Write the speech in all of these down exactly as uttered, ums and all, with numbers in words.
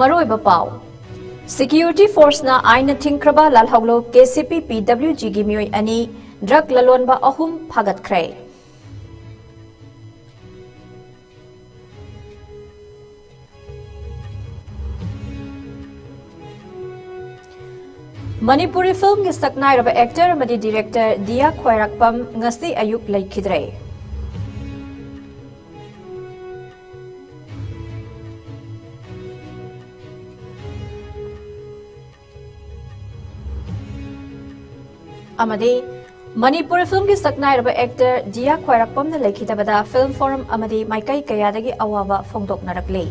ꯃꯔꯨꯑꯣꯏꯕ ꯄꯥꯎ꯫ Security forceꯅ ꯑꯥꯏꯟꯅ ꯊꯤꯡꯈ꯭ꯔꯕ ꯂꯥꯜꯍꯧꯂꯨꯞ KCP PWGꯒꯤ ꯃꯤꯑꯣꯏ ꯑꯅꯤ, drug ꯂꯂꯣꯟꯕ ꯑꯍꯨꯝ ꯐꯥꯒꯠꯈ꯭ꯔꯦ꯫ ꯃꯅꯤꯄꯨꯔꯤ filmꯒꯤ ꯁꯛꯅꯥꯏꯔꯕ actor ꯑꯃꯗꯤ director ꯗꯤꯌꯥ ꯈ꯭ꯋꯥꯏꯔꯥꯛꯄꯝ ꯉꯁꯤ ꯑꯌꯨꯛ ꯂꯩꯈꯤꯗ꯭ꯔꯦ꯫ ꯑꯃꯗꯤ ꯃꯅꯤꯄꯨꯔꯤ filmꯒꯤ ꯁꯛꯅꯥꯏꯔꯕ actor ꯗꯤꯌꯥ ꯈ꯭ꯋꯥꯏꯔꯥꯛꯄꯝꯅ ꯂꯩꯈꯤꯗꯕꯗ film forum ꯑꯃꯗꯤ ꯃꯥꯏꯀꯩ ꯀꯌꯥꯗꯒꯤ ꯑꯋꯥꯕ ꯐꯣꯡꯗꯣꯛꯅꯔꯛꯂꯤ꯫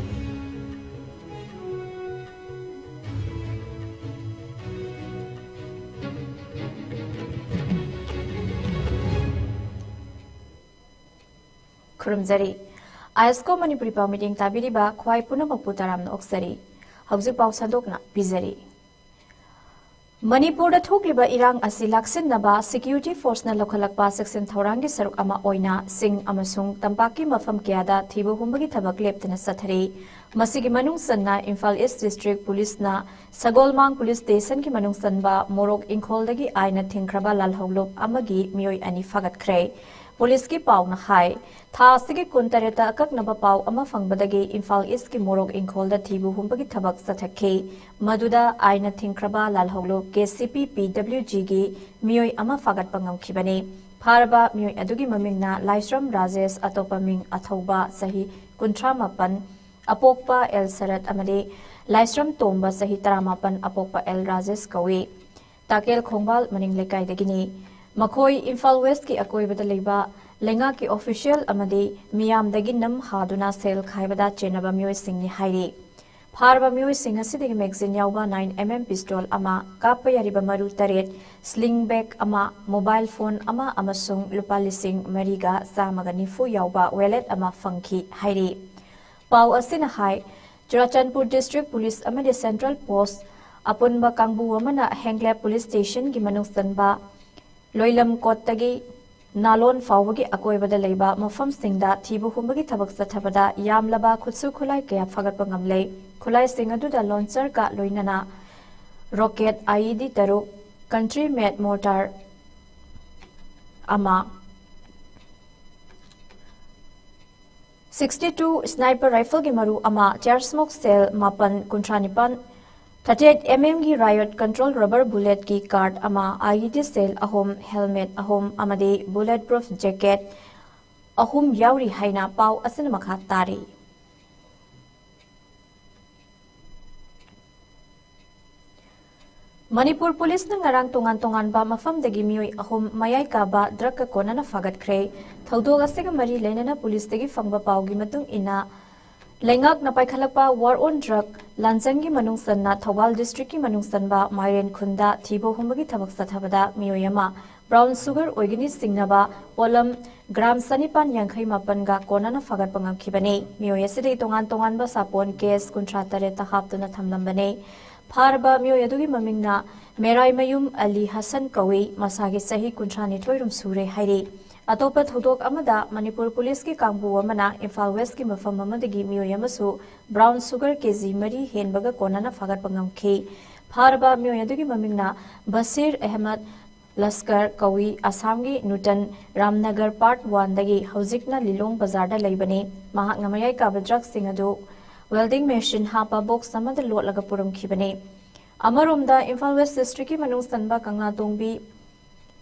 ꯈꯨꯔꯨꯝꯖꯔꯤ꯫ ISCO ꯃꯅꯤꯄꯨꯔꯤ ꯄꯥꯎ ꯃꯤꯠꯌꯦꯡ ꯇꯥꯕꯤꯔꯤꯕ ꯈ꯭ꯋꯥꯏ ꯄꯨꯝꯅꯃꯛꯄꯨ ꯇꯔꯥꯝꯅ ꯑꯣꯛꯆꯔꯤ꯫ ꯍꯧꯖꯤꯛ ꯄꯥꯎ ꯁꯟꯗꯣꯛꯅ ꯄꯤꯖꯔꯤ꯫ ꯃꯅꯤꯄꯨꯔꯗ ꯊꯣꯛꯂꯤꯕ ꯏꯔꯥꯡ ꯑꯁꯤ ꯂꯥꯛꯁꯤꯟꯅꯕ security forceꯅ ꯂꯧꯈꯠꯂꯛꯄ ꯆꯦꯛꯁꯤꯟ ꯊꯧꯔꯥꯡꯒꯤ ꯁꯔꯨꯛ ꯑꯃ ꯑꯣꯏꯅ ꯁꯤꯡ ꯑꯃꯁꯨꯡ ꯇꯝꯄꯥꯛꯀꯤ ꯃꯐꯝ ꯀꯌꯥꯗ ꯊꯤꯕ ꯍꯨꯝꯕꯒꯤ ꯊꯕꯛ ꯂꯦꯞꯇꯅ ꯆꯠꯊꯔꯤ꯫ ꯃꯁꯤꯒꯤ ꯃꯅꯨꯡ ꯆꯟꯅ ꯏꯝꯐꯥꯜ East District Policeꯅ ꯁꯒꯣꯜꯃꯥꯡ Police Stationꯒꯤ ꯃꯅꯨꯡ ꯆꯟꯕ ꯃꯣꯔꯣꯛ ꯏꯪꯈꯣꯜꯗꯒꯤ ꯑꯥꯏꯟꯅ ꯊꯤꯡꯈ꯭ꯔꯕ ꯂꯥꯜꯍꯧꯂꯨꯞ ꯑꯃꯒꯤ ꯃꯤꯑꯣꯏ ꯑꯅꯤ ꯐꯥꯒꯠꯈ꯭ꯔꯦ꯫ Policeꯀꯤ ꯄꯥꯎꯅ ꯍꯥꯏ, ꯊꯥ ꯑꯁꯤꯒꯤ ꯀꯨꯟꯇꯔꯦꯠꯇ ꯑꯀꯛꯅꯕ ꯄꯥꯎ ꯑꯃ ꯐꯪꯕꯗꯒꯤ ꯏꯝꯐꯥꯜ Eastꯀꯤ ꯃꯣꯔꯣꯛ ꯏꯪꯈꯣꯜꯗ ꯊꯤꯕ ꯍꯨꯝꯕꯒꯤ ꯊꯕꯛ ꯆꯠꯊꯈꯤ꯫ ꯃꯗꯨꯗ ꯑꯥꯏꯟꯅ ꯊꯤꯡꯈ꯭ꯔꯕ ꯂꯥꯜꯍꯧꯂꯨꯞ KCP PWGꯒꯤ ꯃꯤꯑꯣꯏ ꯑꯃ ꯐꯥꯒꯠꯄ ꯉꯝꯈꯤꯕꯅꯤ꯫ ꯐꯥꯔꯕ ꯃꯤꯑꯣꯏ ꯑꯗꯨꯒꯤ ꯃꯃꯤꯡꯅ ꯂꯥꯏꯁ꯭ꯔꯝ ꯔꯥꯖꯦꯁ, ꯑꯇꯣꯞꯄ ꯃꯤꯡ ꯑꯊꯧꯕ, ꯆꯍꯤ ꯀꯨꯟꯊ꯭ꯔꯥ ꯃꯥꯄꯟ, ꯑꯄꯣꯛꯄ ꯑꯦꯜ ꯁꯔꯠ ꯑꯃꯗꯤ ꯂꯥꯏꯁ꯭ꯔꯝ ꯇꯣꯝꯕ, ꯆꯍꯤ ꯇꯔꯥꯃꯥꯄꯟ, ꯑꯄꯣꯛꯄ ꯑꯦꯜ ꯔꯥꯖꯦꯁ ꯀꯧꯏ꯫ ꯇꯥꯀꯦꯜ ꯈꯣꯡꯕꯥꯜ ꯃꯅꯤꯡ ꯂꯩꯀꯥꯏꯗꯒꯤꯅꯤ꯫ ꯃꯈꯣꯏ ꯏꯝꯐꯥꯜ Westꯀꯤ ꯑꯀꯣꯏꯕꯗ ꯂꯩꯕ ꯂꯩꯉꯥꯛꯀꯤ official ꯑꯃꯗꯤ ꯃꯤꯌꯥꯝꯗꯒꯤ ꯅꯝ ꯍꯥꯗꯨꯅ ꯁꯦꯜ ꯈꯥꯏꯕꯗ ꯆꯦꯟꯅꯕ ꯃꯤꯑꯣꯏꯁꯤꯡꯅꯤ ꯍꯥꯏꯔꯤ꯫ ꯐꯥꯔꯕ ꯃꯤꯑꯣꯏꯁꯤꯡ ꯑꯁꯤꯗꯒꯤ magazine ꯌꯥꯎꯕ nine MM pistol ꯑꯃ, ꯀꯥꯞꯄ ꯌꯥꯔꯤꯕ ꯃꯔꯨ ꯇꯔꯦꯠ, sling bag ꯑꯃ, mobile phone ꯑꯃ ꯑꯃꯁꯨꯡ ꯂꯨꯄꯥ ꯂꯤꯁꯤꯡ ꯃꯔꯤꯒ ꯆꯥꯝꯃꯒ ꯅꯤꯐꯨ ꯌꯥꯎꯕ wallet ꯑꯃ ꯐꯪꯈꯤ ꯍꯥꯏꯔꯤ꯫ ꯄꯥꯎ ꯑꯁꯤꯅ ꯍꯥꯏ, ꯆꯨꯔꯥꯆꯥꯟꯄꯨꯔ District Police ꯑꯃꯗꯤ Central Post ꯑꯄꯨꯟꯕ ꯀꯥꯡꯕꯨ ꯑꯃꯅ ꯍꯦꯡꯂꯦꯞ Police Stationꯒꯤ ꯃꯅꯨꯡ ꯆꯟꯕ ꯂꯣꯏꯂꯝ ꯀꯣꯠꯇꯒꯤ ꯅꯥꯂꯣꯟ ꯐꯥꯎꯕꯒꯤ ꯑꯀꯣꯏꯕꯗ ꯂꯩꯕ ꯃꯐꯝꯁꯤꯡꯗ ꯊꯤꯕ ꯍꯨꯝꯕꯒꯤ ꯊꯕꯛ ꯆꯠꯊꯕꯗ ꯌꯥꯝꯂꯕ ꯈꯨꯠꯁꯨ ꯈꯨꯠꯂꯥꯏ ꯀꯌꯥ ꯐꯥꯒꯠꯄ ꯉꯝꯂꯦ꯫ ꯈꯨꯠꯂꯥꯏꯁꯤꯡ ꯑꯗꯨꯗ ꯂꯣꯟꯆꯔꯒ ꯂꯣꯏꯅꯅ ꯔꯣꯀꯦꯠ, ꯑꯥꯏꯏꯗꯤ ꯇꯔꯨꯛ, ꯀꯟꯇ꯭ꯔꯤ ꯃꯦꯗ ꯃꯣꯔꯇꯥꯔ ꯑꯃ, ꯁꯤꯛꯁꯇꯤ ꯇꯨ ꯁ꯭ꯅꯥꯏꯄꯔ ꯔꯥꯏꯐꯜꯒꯤ ꯃꯔꯨ ꯑꯃ, ꯇꯤꯌꯥꯔ ꯁ꯭ꯃꯣꯛ ꯁꯦꯜ ꯃꯥꯄꯟ, ꯀꯨꯟꯊ꯭ꯔꯥ ꯅꯤꯄꯥꯟ, ꯊꯥꯔꯇꯤ ꯑꯩꯠ ꯑꯦꯝ ꯑꯦꯝꯒꯤ ꯔꯥꯏꯌꯣꯠ ꯀꯟꯇ꯭ꯔꯣꯜ ꯔꯕꯔ ꯕꯨꯂꯦꯠꯀꯤ ꯀꯥꯔꯠ ꯑꯃ, ꯑꯥꯏꯏꯗꯤ ꯁꯦꯜ ꯑꯍꯨꯝ, ꯍꯦꯜꯃꯦꯠ ꯑꯍꯨꯝ ꯑꯃꯗꯤ ꯕꯨꯂꯦꯠ ꯄ꯭ꯔꯨꯐ ꯖꯦꯀꯦꯠ ꯑꯍꯨꯝ ꯌꯥꯎꯔꯤ ꯍꯥꯏꯅ ꯄꯥꯎ ꯑꯁꯤꯅ ꯃꯈꯥ ꯇꯥꯔꯤ꯫ ꯃꯅꯤꯄꯨꯔ ꯄꯨꯂꯤꯁꯅ ꯉꯔꯥꯡ ꯇꯣꯉꯥꯟ ꯇꯣꯉꯥꯟꯕ ꯃꯐꯝꯗꯒꯤ ꯃꯤꯑꯣꯏ ꯑꯍꯨꯝ ꯃꯌꯥꯏ ꯀꯥꯕ ꯗ꯭ꯔꯒꯀ ꯀꯣꯟꯅꯅ ꯐꯥꯒꯠꯈ꯭ꯔꯦ꯫ ꯊꯧꯗꯣꯛ ꯑꯁꯤꯒ ꯃꯔꯤ ꯂꯩꯅꯅ ꯄꯨꯂꯤꯁꯇꯒꯤ ꯐꯪꯕ ꯄꯥꯎꯒꯤ ꯃꯇꯨꯡ ꯏꯟꯅ, ꯂꯩꯉꯥꯛꯅ ꯄꯥꯏꯈꯠꯂꯛꯄ ꯋꯥꯔ ꯑꯣꯟ ꯗ꯭ꯔꯒ ꯂꯥꯟꯖꯪꯒꯤ ꯃꯅꯨꯡ ꯆꯟꯅ ꯊꯧꯕꯥꯜ ꯗꯤꯁꯇ꯭ꯔꯤꯛꯀꯤ ꯃꯅꯨꯡ ꯆꯟꯕ ꯃꯥꯏꯔꯦꯟ ꯈꯨꯟꯗ ꯊꯤꯕ ꯍꯨꯝꯕꯒꯤ ꯊꯕꯛ ꯆꯠꯊꯕꯗ ꯃꯤꯑꯣꯏ ꯑꯃ ꯕ꯭ꯔꯥꯎꯟ ꯁꯨꯒꯔ ꯑꯣꯏꯒꯅꯤ ꯆꯤꯡꯅꯕ ꯄꯣꯠꯂꯝ ꯒ꯭ꯔꯥꯝ ꯆꯅꯤꯄꯥꯟ ꯌꯥꯡꯈꯩ ꯃꯥꯄꯟꯒ ꯀꯣꯟꯅꯅ ꯐꯥꯒꯠꯄ ꯉꯝꯈꯤꯕꯅꯤ꯫ ꯃꯤꯑꯣꯏ ꯑꯁꯤꯗꯒꯤ ꯇꯣꯉꯥꯟ ꯇꯣꯉꯥꯟꯕ ꯁꯥꯄꯣꯟ ꯀꯦꯁ ꯀꯨꯟꯊ꯭ꯔꯥ ꯇꯔꯦꯠꯇ ꯍꯥꯞꯇꯨꯅ ꯊꯝꯂꯝꯕꯅꯤ꯫ ꯐꯥꯔꯕ ꯃꯤꯑꯣꯏ ꯑꯗꯨꯒꯤ ꯃꯃꯤꯡꯅ ꯃꯦꯔꯥꯏꯃꯌꯨꯝ ꯑꯂꯤ ꯍꯁꯟ ꯀꯧꯏ, ꯃꯁꯥꯒꯤ ꯆꯍꯤ ꯀꯨꯟꯊ꯭ꯔꯥ ꯅꯤꯊꯣꯏ ꯔꯨꯝ ꯁꯨꯔꯦ ꯍꯥꯏꯔꯤ꯫ ꯑꯇꯣꯞꯄ ꯊꯧꯗꯣꯛ ꯑꯃꯗ, ꯃꯅꯤꯄꯨꯔ ꯄꯨꯂꯤꯁꯀꯤ ꯀꯥꯡꯕꯨ ꯑꯃꯅ ꯏꯝꯐꯥꯜ ꯋꯦꯁꯀꯤ ꯃꯐꯝ ꯑꯃꯗꯒꯤ ꯃꯤꯑꯣꯏ ꯑꯃꯁꯨ ꯕ꯭ꯔꯥꯎꯟ ꯁꯨꯒꯔ ꯀꯦꯖꯤ ꯃꯔꯤ ꯍꯦꯟꯕꯒ ꯀꯣꯟꯅꯅ ꯐꯥꯒꯠꯄ ꯉꯝꯈꯤ꯫ ꯐꯥꯔꯕ ꯃꯤꯑꯣꯏ ꯑꯗꯨꯒꯤ ꯃꯃꯤꯡꯅ ꯕꯁꯤꯔ ꯑꯍꯃꯗ ꯂꯁꯀꯔ ꯀꯧꯏ, ꯑꯁꯥꯝꯒꯤ ꯅꯨꯇꯟ ꯔꯥꯝꯅꯒꯔ ꯄꯥꯔꯠ ꯋꯥꯟꯗꯒꯤ, ꯍꯧꯖꯤꯛꯅ ꯂꯤꯂꯣꯡ ꯕꯖꯥꯔꯗ ꯂꯩꯕꯅꯤ꯫ ꯃꯍꯥꯛꯅ ꯃꯌꯥꯏ ꯀꯥꯕ ꯗ꯭ꯔꯒꯁꯤꯡ ꯑꯗꯨ ꯋꯦꯜꯗꯤꯡ ꯃꯦꯁꯤꯟ ꯍꯥꯞꯄ ꯕꯣꯛꯁ ꯑꯃꯗ ꯂꯣꯠꯂꯒ ꯄꯨꯔꯝꯈꯤꯕꯅꯤ꯫ ꯑꯃꯔꯣꯝꯗ, ꯏꯝꯐꯥꯜ ꯋꯦꯁ ꯗꯤꯁꯇ꯭ꯔꯤꯛꯀꯤ ꯃꯅꯨꯡ ꯆꯟꯕ ꯀꯪꯂꯥꯇꯣꯡꯕꯤ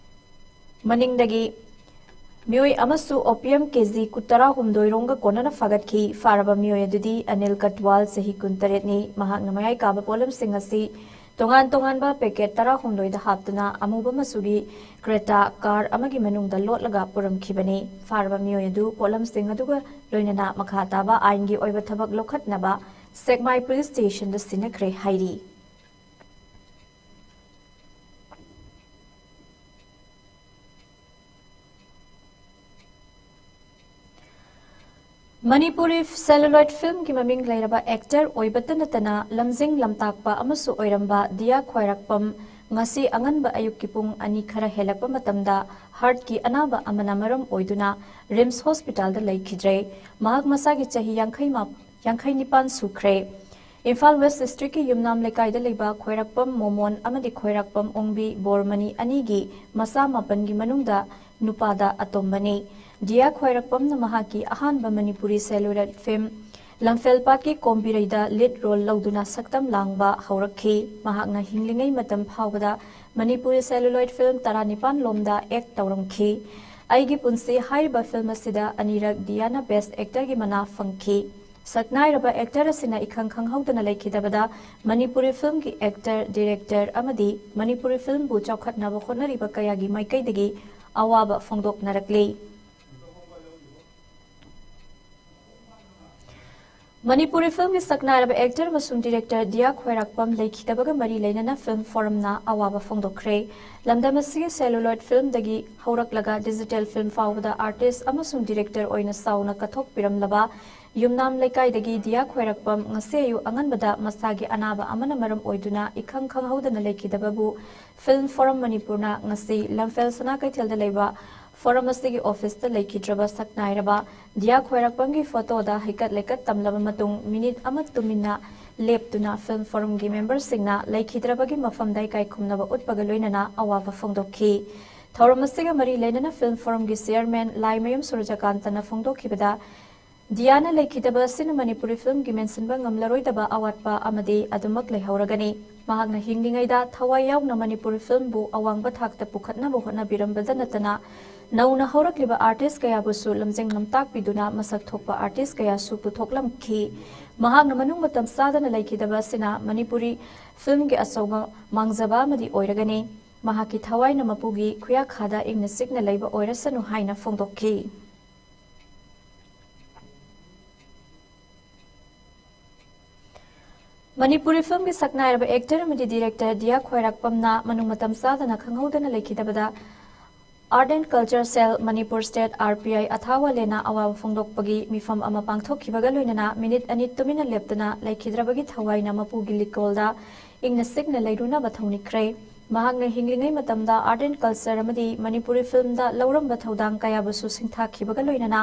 ꯃꯅꯤꯡꯗꯒꯤ ꯃꯤꯑꯣꯏ ꯑꯃꯁꯨ ꯑꯣꯄꯤꯌꯝ ꯀꯦꯖꯤ ꯇꯔꯥꯍꯨꯝꯗꯣꯏ ꯔꯣꯝꯒ ꯀꯣꯟꯅꯅ ꯐꯥꯒꯠꯈꯤ꯫ ꯐꯥꯔꯕ ꯃꯤꯑꯣꯏ ꯑꯗꯨꯗꯤ ꯑꯅꯤꯜ ꯀꯠꯋꯥꯜ, ꯆꯍꯤ ꯀꯨꯟꯇꯔꯦꯠꯅꯤ꯫ ꯃꯍꯥꯛꯅ ꯃꯌꯥꯏ ꯀꯥꯕ ꯄꯣꯠꯂꯝꯁꯤꯡ ꯑꯁꯤ ꯇꯣꯉꯥꯟ ꯇꯣꯉꯥꯟꯕ ꯄꯦꯀꯦꯠ ꯇꯔꯥꯍꯨꯝꯗꯣꯏꯗ ꯍꯥꯞꯇꯨꯅ ꯑꯃꯨꯕ ꯃꯆꯨꯒꯤ ꯀ꯭ꯔꯦꯇꯥ ꯀꯥꯔ ꯑꯃꯒꯤ ꯃꯅꯨꯡꯗ ꯂꯣꯠꯂꯒ ꯄꯨꯔꯝꯈꯤꯕꯅꯤ꯫ ꯐꯥꯔꯕ ꯃꯤꯑꯣꯏ ꯑꯗꯨ ꯄꯣꯠꯂꯝꯁꯤꯡ ꯑꯗꯨꯒ ꯂꯣꯏꯅꯅ ꯃꯈꯥ ꯇꯥꯕ ꯑꯥꯏꯟꯒꯤ ꯑꯣꯏꯕ ꯊꯕꯛ ꯂꯧꯈꯠꯅꯕ ꯁꯦꯛꯃꯥꯏ ꯄꯨꯂꯤꯁ ꯁ꯭ꯇꯦꯁꯟꯗ ꯁꯤꯟꯅꯈ꯭ꯔꯦ ꯍꯥꯏꯔꯤ꯫ ꯃꯅꯤꯄꯨꯔꯤ ꯁꯦꯂꯨꯂꯣꯏꯗ ꯐꯤꯜꯝꯒꯤ ꯃꯃꯤꯡ ꯂꯩꯔꯕ ꯑꯦꯛꯇꯔ ꯑꯣꯏꯕꯇ ꯅꯠꯇꯅ ꯂꯝꯖꯤꯡ ꯂꯝꯇꯥꯛꯄ ꯑꯃꯁꯨ ꯑꯣꯏꯔꯝꯕ ꯗꯤꯌꯥ ꯈ꯭ꯋꯥꯏꯔꯥꯛꯄꯝ ꯉꯁꯤ ꯑꯉꯟꯕ ꯑꯌꯨꯛꯀꯤ ꯄꯨꯡ ꯑꯅꯤ ꯈꯔ ꯍꯦꯜꯂꯛꯄ ꯃꯇꯝꯗ ꯍꯥꯔꯠꯀꯤ ꯑꯅꯥꯕ ꯑꯃꯅ ꯃꯔꯝ ꯑꯣꯏꯗꯨꯅ ꯔꯤꯝꯁ ꯍꯣꯁꯄꯤꯇꯥꯜꯗ ꯂꯩꯈꯤꯗ꯭ꯔꯦ꯫ ꯃꯍꯥꯛ ꯃꯁꯥꯒꯤ ꯆꯍꯤ ꯌꯥꯡꯈꯩ ꯃꯥ-, ꯌꯥꯡꯈꯩ ꯅꯤꯄꯥꯟ ꯁꯨꯈ꯭ꯔꯦ꯫ ꯏꯝꯐꯥꯜ ꯋꯦꯁ ꯗꯤꯁꯇ꯭ꯔꯤꯛꯀꯤ ꯌꯨꯝꯅꯥꯝ ꯂꯩꯀꯥꯏꯗ ꯂꯩꯕ ꯈ꯭ꯋꯥꯏꯔꯥꯛꯄꯝ ꯃꯣꯃꯣꯟ ꯑꯃꯗꯤ ꯈ꯭ꯋꯥꯏꯔꯥꯛꯄꯝ ꯑꯣꯡꯕꯤ ꯕꯣꯔꯃꯅꯤ ꯑꯅꯤꯒꯤ ꯃꯆꯥ ꯃꯥꯄꯟꯒꯤ ꯃꯅꯨꯡꯗ ꯅꯨꯄꯥꯗ ꯑꯇꯣꯝꯕꯅꯤ꯫ ꯗꯤꯌꯥ ꯈ꯭ꯋꯥꯏꯔꯥꯛꯄꯝꯅ ꯃꯍꯥꯛꯀꯤ ꯑꯍꯥꯟꯕ Manipuri celluloid film ꯂꯝꯐꯦꯜꯄꯥꯠꯀꯤ ꯀꯣꯝꯕꯤꯔꯩꯗ lead role ꯂꯧꯗꯨꯅ ꯁꯛꯇꯝ ꯂꯥꯡꯕ ꯍꯧꯔꯛꯈꯤ꯫ ꯃꯍꯥꯛꯅ ꯍꯤꯡꯂꯤꯉꯩ ꯃꯇꯝ ꯐꯥꯎꯕꯗ ꯃꯅꯤꯄꯨꯔꯤ celluloid film ꯇꯔꯥꯅꯤꯄꯥꯟ ꯂꯣꯝꯗ act ꯇꯧꯔꯝꯈꯤ꯫ ꯑꯩꯒꯤ ꯄꯨꯟꯁꯤ ꯍꯥꯏꯔꯤꯕ film ꯑꯁꯤꯗ ꯑꯅꯤꯔꯛ ꯗꯤꯌꯥꯅ best actorꯒꯤ ꯃꯅꯥ ꯐꯪꯈꯤ꯫ ꯁꯛꯅꯥꯏꯔꯕ actor ꯑꯁꯤꯅ ꯏꯈꯪ ꯈꯪꯍꯧꯗꯅ ꯂꯩꯈꯤꯗꯕꯗ ꯃꯅꯤꯄꯨꯔꯤ filmꯒꯤ actor, director ꯑꯃꯗꯤ ꯃꯅꯤꯄꯨꯔꯤ filmꯕꯨ ꯆꯥꯎꯈꯠꯅꯕ ꯍꯣꯠꯅꯔꯤꯕ ꯀꯌꯥꯒꯤ ꯃꯥꯏꯀꯩꯗꯒꯤ ꯑꯋꯥꯕ ꯐꯣꯡꯗꯣꯛꯅꯔꯛꯂꯤ꯫ ꯃꯅꯤꯄꯨꯔꯤ filmꯒꯤ ꯁꯛꯅꯥꯏꯔꯕ actor ꯑꯃꯁꯨꯡ director ꯗꯤꯌꯥ ꯈ꯭ꯋꯥꯏꯔꯥꯛꯄꯝ ꯂꯩꯈꯤꯗꯕꯒ ꯃꯔꯤ ꯂꯩꯅꯅ film forumꯅ ꯑꯋꯥꯕ ꯐꯣꯡꯗꯣꯛꯈ꯭ꯔꯦ꯫ ꯂꯝꯗꯝ ꯑꯁꯤꯒꯤ celluloid filmꯗꯒꯤ ꯍꯧꯔꯛꯂꯒ digital film ꯐꯥꯎꯕꯗ artist ꯑꯃꯁꯨꯡ director ꯑꯣꯏꯅ ꯆꯥꯎꯅ ꯀꯠꯊꯣꯛꯄꯤꯔꯝꯂꯕ ꯌꯨꯝꯅꯥꯝ ꯂꯩꯀꯥꯏꯗꯒꯤ ꯗꯤꯌꯥ ꯈ꯭ꯋꯥꯏꯔꯥꯛꯄꯝ ꯉꯁꯤ ꯑꯌꯨꯛ ꯑꯉꯟꯕꯗ ꯃꯁꯥꯒꯤ ꯑꯅꯥꯕ ꯑꯃꯅ ꯃꯔꯝ ꯑꯣꯏꯗꯨꯅ ꯏꯈꯪ ꯈꯪꯍꯧꯗꯅ ꯂꯩꯈꯤꯗꯕꯕꯨ Film Forum ꯃꯅꯤꯄꯨꯔꯅ ꯉꯁꯤ ꯂꯝꯐꯦꯜ ꯁꯅꯥ ꯀꯩꯊꯦꯜꯗ ꯂꯩꯕ forum ꯑꯁꯤꯒꯤ officeꯇ ꯂꯩꯈꯤꯗ꯭ꯔꯕ ꯁꯛꯅꯥꯏꯔꯕ ꯗꯤꯌꯥ ꯈ꯭ꯋꯥꯏꯔꯥꯛꯄꯝꯒꯤ photoꯗ ꯍꯩꯀꯠ ꯂꯩꯀꯠ ꯇꯝꯂꯕ ꯃꯇꯨꯡ minute ꯑꯃ ꯇꯨꯃꯤꯟꯅ ꯂꯦꯞꯇꯨꯅ film forumꯒꯤ memberꯁꯤꯡꯅ ꯂꯩꯈꯤꯗ꯭ꯔꯕꯒꯤ ꯃꯐꯝꯗ ꯏꯀꯥꯏ ꯈꯨꯝꯅꯕ ꯎꯠꯄꯒ ꯂꯣꯏꯅꯅ ꯑꯋꯥꯕ ꯐꯣꯡꯗꯣꯛꯈꯤ꯫ ꯊꯧꯔꯝ ꯑꯁꯤꯒ ꯃꯔꯤ ꯂꯩꯅꯅ film forumꯒꯤ chairman ꯂꯥꯏꯃꯌꯨꯝ ꯁꯨꯔꯖꯀꯥꯟꯇꯅ ꯐꯣꯡꯗꯣꯛꯈꯤꯕꯗ, ꯗꯤꯌꯥꯅ ꯂꯩꯈꯤꯗꯕ ꯑꯁꯤꯅ ꯃꯅꯤꯄꯨꯔꯤ filmꯒꯤ ꯃꯦꯟꯁꯤꯟꯕ ꯉꯝꯂꯔꯣꯏꯗꯕ ꯑꯋꯥꯠꯄ ꯑꯃꯗꯤ ꯑꯗꯨꯃꯛ ꯂꯩꯍꯧꯔꯒꯅꯤ꯫ ꯃꯍꯥꯛꯅ ꯍꯤꯡꯂꯤꯉꯩꯗ ꯊꯋꯥꯏ ꯌꯥꯎꯅ ꯃꯅꯤꯄꯨꯔꯤ filmꯕꯨ ꯑꯋꯥꯡꯕ ꯊꯥꯛꯇ ꯄꯨꯈꯠꯅꯕ ꯍꯣꯠꯅꯕꯤꯔꯝꯕꯗ ꯅꯠꯇꯅ, ꯅꯧꯅ ꯍꯧꯔꯛꯂꯤꯕ artist ꯀꯌꯥꯕꯨꯁꯨ ꯂꯝꯖꯤꯡ ꯂꯝꯇꯥꯛꯄꯤꯗꯨꯅ ꯃꯁꯛ ꯊꯣꯛꯄ artist ꯀꯌꯥꯁꯨ ꯄꯨꯊꯣꯛꯂꯝꯈꯤ꯫ ꯃꯍꯥꯛꯅ ꯃꯅꯨꯡ ꯃꯇꯝ ꯆꯥꯗꯅ ꯂꯩꯈꯤꯗꯕ ꯑꯁꯤꯅ ꯃꯅꯤꯄꯨꯔꯤ filmꯒꯤ ꯑꯆꯧꯕ ꯃꯥꯡꯖꯕ ꯑꯃꯗꯤ ꯑꯣꯏꯔꯒꯅꯤ꯫ ꯃꯍꯥꯛꯀꯤ ꯊꯋꯥꯏꯅ ꯃꯄꯨꯒꯤ ꯈꯨꯌꯥꯈꯥꯗ ꯏꯪꯅ ꯆꯤꯛꯅ ꯂꯩꯕ ꯑꯣꯏꯔꯁꯅꯨ ꯍꯥꯏꯅ ꯐꯣꯡꯗꯣꯛꯈꯤ꯫ ꯃꯅꯤꯄꯨꯔꯤ filmꯒꯤ ꯁꯛꯅꯥꯏꯔꯕ actor ꯑꯃꯗꯤ director ꯗꯤꯌꯥ ꯈ꯭ꯋꯥꯏꯔꯥꯛꯄꯝꯅ ꯃꯅꯨꯡ ꯃꯇꯝ ꯆꯥꯗꯅ ꯈꯪꯍꯧꯗꯅ ꯂꯩꯈꯤꯗꯕꯗ Art and Culture Cell, Manipur State, R P I, ꯑꯊꯥꯋꯥꯂꯦꯅ ꯑꯋꯥꯕ ꯐꯣꯡꯗꯣꯛꯄꯒꯤ ꯃꯤꯐꯝ ꯑꯃ ꯄꯥꯡꯊꯣꯛꯈꯤꯕꯒ ꯂꯣꯏꯅꯅ minute ꯑꯅꯤ ꯇꯨꯃꯤꯟꯅ ꯂꯦꯞꯇꯨꯅ ꯂꯩꯈꯤꯗ꯭ꯔꯕꯒꯤ ꯊꯋꯥꯏꯅ ꯃꯄꯨꯒꯤ ꯂꯤꯀꯣꯜꯗ ꯏꯪꯅ ꯆꯤꯛꯅ ꯂꯩꯔꯨꯅꯕ ꯊꯧꯅꯤꯈ꯭ꯔꯦ꯫ ꯃꯍꯥꯛꯅ ꯍꯤꯡꯂꯤꯉꯩ ꯃꯇꯝꯗ Art and Culture ꯑꯃꯗꯤ ꯃꯅꯤꯄꯨꯔꯤ filmꯗ ꯂꯧꯔꯝꯕ ꯊꯧꯗꯥꯡ ꯀꯌꯥꯕꯨꯁꯨ ꯁꯤꯡꯊꯥꯈꯤꯕꯒ ꯂꯣꯏꯅꯅ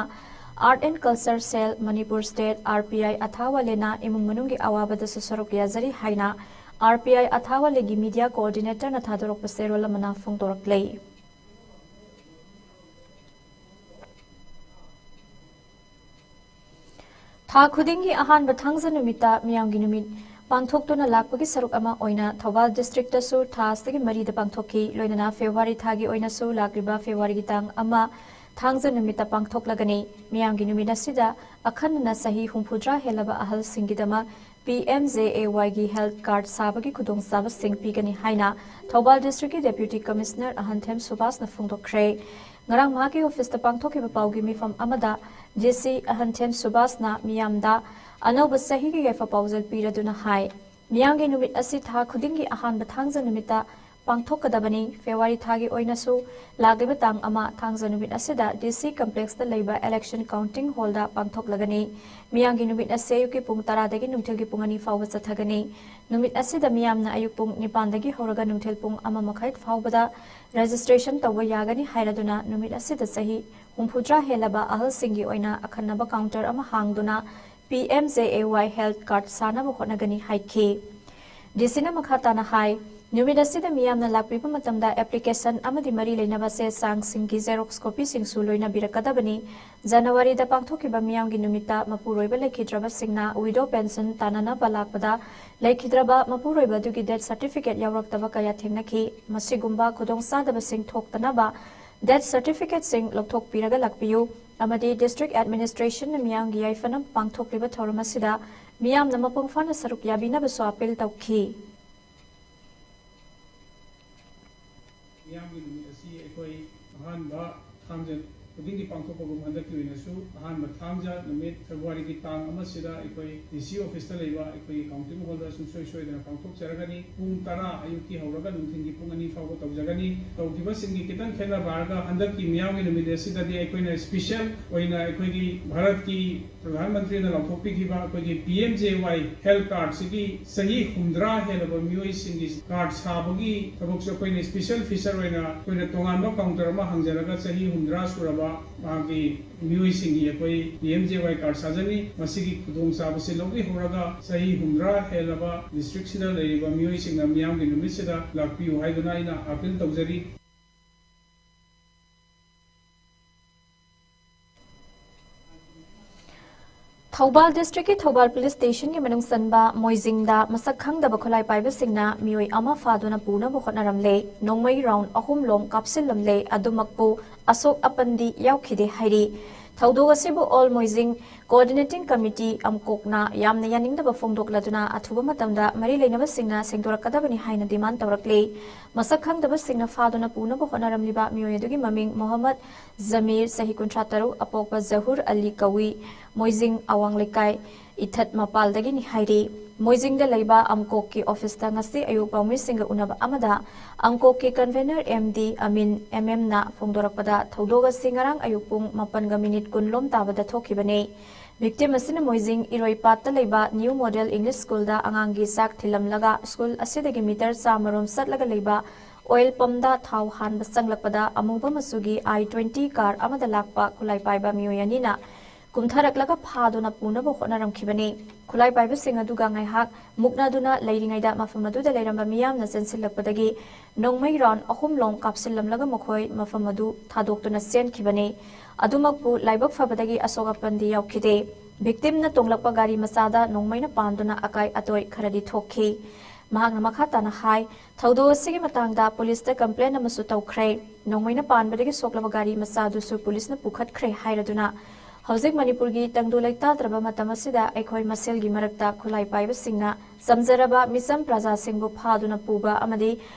Art and Culture Cell, Manipur State, R P I ꯑꯊꯥꯋꯥꯂꯦꯅ ꯏꯃꯨꯡ ꯃꯅꯨꯡꯒꯤ ꯑꯋꯥꯕꯗꯁꯨ ꯁꯔꯨꯛ ꯌꯥꯖꯔꯤ ꯍꯥꯏꯅ R P I ꯑꯊꯥꯋꯥꯂꯦꯒꯤ media coordinator ꯅ ꯊꯥꯗꯣꯔꯛꯄ ꯆꯦꯔꯣꯜ ꯑꯃꯅ ꯐꯣꯡꯗꯣꯔꯛꯂꯤ꯫ ꯊꯥ ꯈꯨꯗꯤꯡꯒꯤ ꯑꯍꯥꯟꯕ ꯊꯥꯡꯖ ꯅꯨꯃꯤꯠꯇ ꯃꯤꯌꯥꯝꯒꯤ ꯅꯨꯃꯤꯠ ꯄꯥꯡꯊꯣꯛꯇꯨꯅ ꯂꯥꯛꯄꯒꯤ ꯁꯔꯨꯛ ꯑꯃ ꯑꯣꯏꯅ ꯊꯧꯕꯥꯜ district ꯇꯁꯨ ꯊꯥ ꯑꯁꯤꯒꯤ ꯃꯔꯤꯗ ꯄꯥꯡꯊꯣꯛꯈꯤ꯫ ꯂꯣꯏꯅꯅ February ꯊꯥꯒꯤ ꯑꯣꯏꯅꯁꯨ ꯂꯥꯛꯂꯤꯕ February ꯒꯤ ꯇꯥꯡ ꯑꯃ ꯊꯥꯡꯖ ꯅꯨꯃꯤꯠꯇ ꯄꯥꯡꯊꯣꯛꯂꯒꯅꯤ꯫ ꯃꯤꯌꯥꯝꯒꯤ ꯅꯨꯃꯤꯠ ꯑꯁꯤꯗ ꯑꯈꯟꯅꯅ ꯆꯍꯤ ꯍꯨꯝꯐꯨꯇꯔꯥ ꯍꯦꯜꯂꯕ ꯑꯍꯜꯁꯤꯡꯒꯤꯗꯃꯛ P M J A Y ꯒꯤ health card ꯁꯥꯕꯒꯤ ꯈꯨꯗꯣꯡꯆꯥꯕꯁꯤꯡ ꯄꯤꯒꯅꯤ ꯍꯥꯏꯅ ꯊꯧꯕꯥꯜ district ꯀꯤ Deputy Commissioner ꯑꯍꯟꯊꯦꯝ ꯁꯨꯕꯥꯁꯅ ꯐꯣꯡꯗꯣꯛꯈ꯭ꯔꯦ꯫ ꯉꯔꯥꯡ ꯃꯍꯥꯛꯀꯤ office ꯇ ꯄꯥꯡꯊꯣꯛꯈꯤꯕ ꯄꯥꯎꯒꯤ ꯃꯤꯐꯝ ꯑꯃꯗ D C ꯑꯍꯟꯊꯦꯝ ꯁꯨꯕꯥꯁꯅ ꯃꯤꯌꯥꯝꯗ ꯑꯅꯧꯕ ꯆꯍꯤꯒꯤ ꯌꯥꯏꯐ ꯄꯥꯎꯖꯦꯜ ꯄꯤꯔꯗꯨꯅ ꯍꯥꯏ, ꯃꯤꯌꯥꯝꯒꯤ ꯅꯨꯃꯤꯠ ꯑꯁꯤ ꯊꯥ ꯈꯨꯗꯤꯡꯒꯤ ꯑꯍꯥꯟꯕ ꯊꯥꯡꯖ ꯅꯨꯃꯤꯠꯇ ꯄꯥꯡꯊꯣꯛꯀꯗꯕꯅꯤ꯫ February ꯊꯥꯒꯤ ꯑꯣꯏꯅꯁꯨ ꯂꯥꯛꯂꯤꯕ ꯇꯥꯡ ꯑꯃ ꯊꯥꯡꯖ ꯅꯨꯃꯤꯠ ꯑꯁꯤꯗ D C complex ꯇ ꯂꯩꯕ election counting hall ꯗ ꯄꯥꯡꯊꯣꯛꯂꯒꯅꯤ꯫ ꯃꯤꯌꯥꯝꯒꯤ ꯅꯨꯃꯤꯠ ꯑꯁꯤ ꯑꯌꯨꯛꯀꯤ ꯄꯨꯡ ꯇꯔꯥꯗꯒꯤ ꯅꯨꯡꯊꯤꯜꯒꯤ ꯄꯨꯡ ꯑꯅꯤ ꯐꯥꯎꯕ ꯆꯠꯊꯒꯅꯤ꯫ ꯅꯨꯃꯤꯠ ꯑꯁꯤꯗ ꯃꯤꯌꯥꯝꯅ ꯑꯌꯨꯛ ꯄꯨꯡ ꯅꯤꯄꯥꯟꯗꯒꯤ ꯍꯧꯔꯒ ꯅꯨꯡꯊꯤꯜ ꯄꯨꯡ ꯑꯃ ꯃꯈꯥꯏ ꯐꯥꯎꯕꯗ registration ꯇꯧꯕ ꯌꯥꯒꯅꯤ ꯍꯥꯏꯔꯗꯨꯅ ꯅꯨꯃꯤꯠ ꯑꯁꯤꯗ ꯆꯍꯤ ꯍꯨꯝꯐꯨꯇꯔꯥ ꯍꯦꯜꯂꯕ ꯑꯍꯜꯁꯤꯡꯒꯤ ꯑꯣꯏꯅ ꯑꯈꯟꯅꯕ counter ꯑꯃ ꯍꯥꯡꯗꯨꯅ P M J A Y health card ꯁꯥꯅꯕ ꯍꯣꯠꯅꯒꯅꯤ ꯍꯥꯏꯈꯤ꯫ D C ꯅ ꯃꯈꯥ ꯇꯥꯅ ꯍꯥꯏ, ꯅꯨꯃꯤꯠ ꯑꯁꯤꯗ ꯃꯤꯌꯥꯝꯅ ꯂꯥꯛꯄꯤꯕ ꯃꯇꯝꯗ application ꯑꯃꯗꯤ ꯃꯔꯤ ꯂꯩꯅꯕ ꯆꯦ ꯆꯥꯡꯁꯤꯡꯒꯤ xerox copy ꯁꯤꯡꯁꯨ ꯂꯣꯏꯅꯕꯤꯔꯛꯀꯗꯕꯅꯤ꯫ January ꯗ ꯄꯥꯡꯊꯣꯛꯈꯤꯕ ꯃꯤꯌꯥꯝꯒꯤ ꯅꯨꯃꯤꯠꯇ ꯃꯄꯨꯔꯣꯏꯕ ꯂꯩꯈꯤꯗ꯭ꯔꯕꯁꯤꯡꯅ widow pension ꯇꯥꯟꯅꯅꯕ ꯂꯥꯛꯄꯗ ꯂꯩꯈꯤꯗ꯭ꯔꯕ ꯃꯄꯨꯔꯣꯏꯕ ꯑꯗꯨꯒꯤ death certificate ꯌꯥꯎꯔꯛꯇꯕ ꯀꯌꯥ ꯊꯦꯡꯅꯈꯤ꯫ ꯃꯁꯤꯒꯨꯝꯕ ꯈꯨꯗꯣꯡꯆꯥꯗꯕꯁꯤꯡ ꯊꯣꯛꯇꯅꯕ death certificate ꯁꯤꯡ ꯂꯧꯊꯣꯛꯄꯤꯔꯒ ꯂꯥꯛꯄꯤꯌꯨ ꯑꯃꯗꯤ district administration ꯅ ꯃꯤꯌꯥꯝꯒꯤ ꯌꯥꯏꯐꯅꯕ ꯄꯥꯡꯊꯣꯛꯂꯤꯕ ꯊꯧꯔꯝ ꯑꯁꯤꯗ ꯃꯤꯌꯥꯝꯅ ꯃꯄꯨꯡ ꯐꯥꯅ ꯁꯔꯨꯛ ꯌꯥꯕꯤꯅꯕꯁꯨ appeal ꯇꯧꯈꯤ꯫ ꯃꯤꯌꯥꯝꯒꯤ ꯅꯨꯃꯤꯠ ꯑꯁꯤ ꯑꯩꯈꯣꯏ ꯑꯍꯥꯟꯕ ꯊꯥꯡꯖ ꯈꯨꯗꯤꯡꯒꯤ ꯄꯥꯡꯊꯣꯛꯄꯒꯨꯝ ꯍꯟꯗꯛꯀꯤ ꯑꯣꯏꯅꯁꯨ ꯑꯍꯥꯟꯕ ꯊꯥꯡꯖ ꯅꯨꯃꯤꯠ February ꯒꯤ ꯇꯥꯡ ꯑꯃꯁꯤꯗ ꯑꯩꯈꯣꯏ D C office ꯇ ꯂꯩꯕ ꯑꯩꯈꯣꯏꯒꯤ counting hall ꯗ ꯁꯨꯡꯁꯣꯏ ꯁꯣꯏꯗꯅ ꯄꯥꯡꯊꯣꯛꯆꯔꯒꯅꯤ꯫ ꯄꯨꯡ ꯇꯔꯥ ꯑꯌꯨꯛꯀꯤ ꯍꯧꯔꯒ ꯅꯨꯡꯊꯤꯜꯒꯤ ꯄꯨꯡ ꯑꯅꯤ ꯐꯥꯎꯕ ꯇꯧꯖꯒꯅꯤ꯫ ꯇꯧꯈꯤꯕꯁꯤꯡꯒꯤ ꯈꯤꯇꯪ ꯈꯦꯠꯅꯕ ꯍꯥꯏꯔꯒ ꯍꯟꯗꯛꯀꯤ ꯃꯤꯌꯥꯝꯒꯤ ꯅꯨꯃꯤꯠ ꯑꯁꯤꯗꯗꯤ ꯑꯩꯈꯣꯏꯅ special ꯑꯣꯏꯅ ꯑꯩꯈꯣꯏꯒꯤ ꯚꯥꯔꯠꯀꯤ ꯄ꯭ꯔꯙꯥꯟ ꯃꯟꯇ꯭ꯔꯤꯅ ꯂꯥꯎꯊꯣꯛꯄꯤꯈꯤꯕ ꯑꯩꯈꯣꯏꯒꯤ P M J Y health card ꯁꯤꯒꯤ ꯆꯍꯤ ꯍꯨꯝꯗ꯭ꯔꯥ ꯍꯦꯜꯂꯕ ꯃꯤꯑꯣꯏꯁꯤꯡꯒꯤ card ꯁꯥꯕꯒꯤ ꯊꯕꯛꯁꯨ ꯑꯩꯈꯣꯏꯅ special feature ꯑꯣꯏꯅ ꯑꯩꯈꯣꯏꯅ ꯇꯣꯉꯥꯟꯕ counter ꯑꯃ ꯍꯥꯡꯖꯔꯒ ꯆꯍꯤ ꯍꯨꯝꯗ꯭ꯔꯥ ꯁꯨꯔꯕ ꯃꯥꯒꯤ ꯃꯤꯑꯣꯏꯁꯤꯡꯒꯤ ꯑꯩꯈꯣꯏ ꯄꯤ ꯑꯦꯝ ꯖꯦ ꯋꯥꯏ ꯀꯥꯔꯗ ꯁꯥꯖꯅꯤ꯫ ꯃꯁꯤꯒꯤ ꯈꯨꯗꯣꯡꯆꯥꯕꯁꯤ ꯂꯧꯕꯤꯍꯧꯔꯒ ꯆꯍꯤ ꯍꯨꯝꯗ꯭ꯔꯥ ꯍꯦꯜꯂꯕ ꯗꯤꯁꯇ꯭ꯔꯤꯛꯁꯤꯗ ꯂꯩꯔꯤꯕ ꯃꯤꯑꯣꯏꯁꯤꯡꯅ ꯃꯤꯌꯥꯝꯒꯤ ꯅꯨꯃꯤꯠꯁꯤꯗ ꯂꯥꯛꯄꯤꯌꯨ ꯍꯥꯏꯗꯨꯅ ꯑꯩꯅ ꯑꯥꯄꯤꯜ ꯇꯧꯖꯔꯤ꯫ ꯊꯧꯕꯥꯜ ꯗꯤꯁꯇ꯭ꯔꯤꯛꯀꯤ ꯊꯧꯕꯥꯜ ꯄꯨꯂꯤꯁ ꯁ꯭ꯇꯦꯁꯟꯒꯤ ꯃꯅꯨꯡ ꯆꯟꯕ ꯃꯣꯏꯖꯤꯡꯗ ꯃꯁꯛ ꯈꯪꯗꯕ ꯈꯨꯠꯂꯥꯏ ꯄꯥꯏꯕꯁꯤꯡꯅ ꯃꯤꯑꯣꯏ ꯑꯃ ꯐꯥꯗꯨꯅ ꯄꯨꯅꯕ ꯍꯣꯠꯅꯔꯝꯂꯦ꯫ ꯅꯣꯡꯃꯩ ꯔꯥꯎꯟ ꯑꯍꯨꯝ ꯂꯣꯝ ꯀꯥꯞꯁꯤꯜꯂꯝꯂꯦ꯫ ꯑꯗꯨꯃꯛꯄꯨ ꯑꯁꯣꯛ ꯑꯄꯟꯗꯤ ꯌꯥꯎꯈꯤꯗꯦ ꯍꯥꯏꯔꯤ꯫ ꯊꯧꯗꯣꯛ ꯑꯁꯤꯕꯨ ꯑꯣꯜ ꯃꯣꯏꯖꯤꯡ ꯀꯣꯑꯣꯔꯗꯤꯅꯦꯇꯤꯡ ꯀꯃꯤꯇꯤ, ꯑꯝꯀꯣꯛꯅ ꯌꯥꯝꯅ ꯌꯥꯅꯤꯡꯗꯕ ꯐꯣꯡꯗꯣꯛꯂꯗꯨꯅ ꯑꯊꯨꯕ ꯃꯇꯝꯗ ꯃꯔꯤ ꯂꯩꯅꯕꯁꯤꯡꯅ ꯁꯦꯡꯗꯣꯔꯛꯀꯗꯕꯅꯤ ꯍꯥꯏꯅ ꯗꯤꯃꯥꯟ ꯇꯧꯔꯛꯂꯤ꯫ ꯃꯁꯛ ꯈꯪꯗꯕꯁꯤꯡꯅ ꯐꯥꯗꯨꯅ ꯄꯨꯅꯕ ꯍꯣꯠꯅꯔꯝꯂꯤꯕ ꯃꯤꯑꯣꯏ ꯑꯗꯨꯒꯤ ꯃꯃꯤꯡ ꯃꯣꯍꯝꯃꯗ ꯖꯃꯤꯔ, ꯆꯍꯤ ꯀꯨꯟꯊ꯭ꯔꯥ ꯇꯔꯨꯛ, ꯑꯄꯣꯛꯄ ꯖꯍꯨꯔ ꯑꯂꯤ ꯀꯧꯏ꯫ ꯃꯣꯏꯖꯤꯡ ꯑꯋꯥꯡ ꯂꯩꯀꯥꯏ ꯏꯊꯠ ꯃꯄꯥꯜꯗꯒꯤꯅꯤ ꯍꯥꯏꯔꯤ꯫ ꯃꯣꯏꯖꯤꯡꯗ ꯂꯩꯕ ꯑꯝꯀꯣꯛꯀꯤ ꯑꯣꯐꯤꯁꯇ ꯉꯁꯤ ꯑꯌꯨꯛ ꯄꯥꯎꯃꯤꯁꯤꯡꯒ ꯎꯅꯕ ꯑꯃꯗ ꯑꯝꯀꯣꯛꯀꯤ ꯀꯟꯚꯦꯅꯔ ꯑꯦꯝ ꯗꯤ ꯑꯃꯤꯟ, ꯑꯦꯝ ꯑꯦꯝꯅ ꯐꯣꯡꯗꯣꯔꯛꯄꯗ, ꯊꯧꯗꯣꯛ ꯑꯁꯤ ꯉꯔꯥꯡ ꯑꯌꯨꯛ ꯄꯨꯡ ꯃꯥꯄꯟꯒ ꯃꯤꯅꯤꯠ ꯀꯨꯟ ꯂꯣꯝ ꯇꯥꯕꯗ ꯊꯣꯛꯈꯤꯕꯅꯤ꯫ ꯚꯤꯛꯇꯤꯝ ꯑꯁꯤꯅ ꯃꯣꯏꯖꯤꯡ ꯏꯔꯣꯏꯄꯥꯠꯇ ꯂꯩꯕ ꯅ꯭ꯌꯨ ꯃꯣꯗꯦꯜ ꯏꯪꯂꯤꯁ ꯁ꯭ꯀꯨꯜꯗ ꯑꯉꯥꯡꯒꯤ ꯆꯥꯛ ꯊꯤꯜꯂꯝꯂꯒ ꯁ꯭ꯀꯨꯜ ꯑꯁꯤꯗꯒꯤ ꯃꯤꯇꯔ ꯆꯥꯝꯃꯔꯣꯝ ꯆꯠꯂꯒ ꯂꯩꯕ ꯑꯣꯏꯜ ꯄꯝꯗ ꯊꯥꯎ ꯍꯥꯟꯕ ꯆꯪꯂꯛꯄꯗ ꯑꯃꯨꯕ ꯃꯆꯨꯒꯤ ꯑꯥꯏ ꯇ꯭ꯋꯦꯟꯇꯤ ꯀꯥꯔ ꯑꯃꯗ ꯂꯥꯛꯄ ꯈꯨꯠꯂꯥꯏ ꯄꯥꯏꯕ ꯃꯤꯑꯣꯏ ꯑꯅꯤꯅ ꯀꯨꯝꯊꯔꯛꯂꯒ ꯐꯥꯗꯨꯅ ꯄꯨꯅꯕ ꯍꯣꯠꯅꯔꯝꯈꯤꯕꯅꯤ꯫ ꯈꯨꯠꯂꯥꯏ ꯄꯥꯏꯕꯁꯤꯡ ꯑꯗꯨꯒ ꯉꯥꯏꯍꯥꯛ ꯃꯨꯛꯅꯗꯨꯅ ꯂꯩꯔꯤꯉꯩꯗ ꯃꯐꯝ ꯑꯗꯨꯗ ꯂꯩꯔꯝꯕ ꯃꯤꯌꯥꯝꯅ ꯆꯦꯟꯁꯤꯜꯂꯛꯄꯗꯒꯤ ꯅꯣꯡꯃꯩ ꯔꯥꯎꯟ ꯑꯍꯨꯝ ꯂꯣꯝ ꯀꯥꯞꯁꯤꯜꯂꯝꯂꯒ ꯃꯈꯣꯏ ꯃꯐꯝ ꯑꯗꯨ ꯊꯥꯗꯣꯛꯇꯨꯅ ꯆꯦꯟꯈꯤꯕꯅꯤ꯫ ꯑꯗꯨꯃꯛꯄꯨ ꯂꯥꯏꯕꯛ ꯐꯕꯗꯒꯤ ꯑꯁꯣꯛ ꯑꯄꯟꯗꯤ ꯌꯥꯎꯈꯤꯗꯦ꯫ ꯚꯤꯛꯇꯤꯝꯅ ꯇꯣꯡꯂꯛꯄ ꯒꯥꯔꯤ ꯃꯆꯥꯗ ꯅꯣꯡꯃꯩꯅ ꯄꯥꯟꯗꯨꯅ ꯑꯀꯥꯏ ꯑꯇꯣꯏ ꯈꯔꯗꯤ ꯊꯣꯛꯈꯤ꯫ ꯃꯍꯥꯛꯅ ꯃꯈꯥ ꯇꯥꯅ ꯍꯥꯏ, ꯊꯧꯗꯣꯛ ꯑꯁꯤꯒꯤ ꯃꯇꯥꯡꯗ ꯄꯨꯂꯤꯁꯇ ꯀꯝꯄ꯭ꯂꯦꯟ ꯑꯃꯁꯨ ꯇꯧꯈ꯭ꯔꯦ꯫ ꯅꯣꯡꯃꯩꯅ ꯄꯥꯟꯕꯗꯒꯤ ꯁꯣꯛꯂꯕ ꯒꯥꯔꯤ ꯃꯆꯥꯗꯨꯁꯨ ꯄꯨꯂꯤꯁꯅ ꯄꯨꯈꯠꯈ꯭ꯔꯦ ꯍꯥꯏꯔꯗꯨꯅ, ꯍꯧꯖꯤꯛ ꯃꯅꯤꯄꯨꯔꯒꯤ ꯇꯪꯗꯨ ꯂꯩꯇꯥꯗ꯭ꯔꯕ ꯃꯇꯝ ꯑꯁꯤꯗ ꯑꯩꯈꯣꯏ ꯃꯁꯦꯜꯒꯤ ꯃꯔꯛꯇ ꯈꯨꯠꯂꯥꯏ ꯄꯥꯏꯕꯁꯤꯡꯅ ꯆꯝꯖꯔꯕ ꯃꯤꯆꯝ ꯄ꯭ꯔꯖꯥꯁꯤꯡꯕꯨ ꯐꯥꯗꯨꯅ ꯄꯨꯕ ꯑꯃꯗꯤ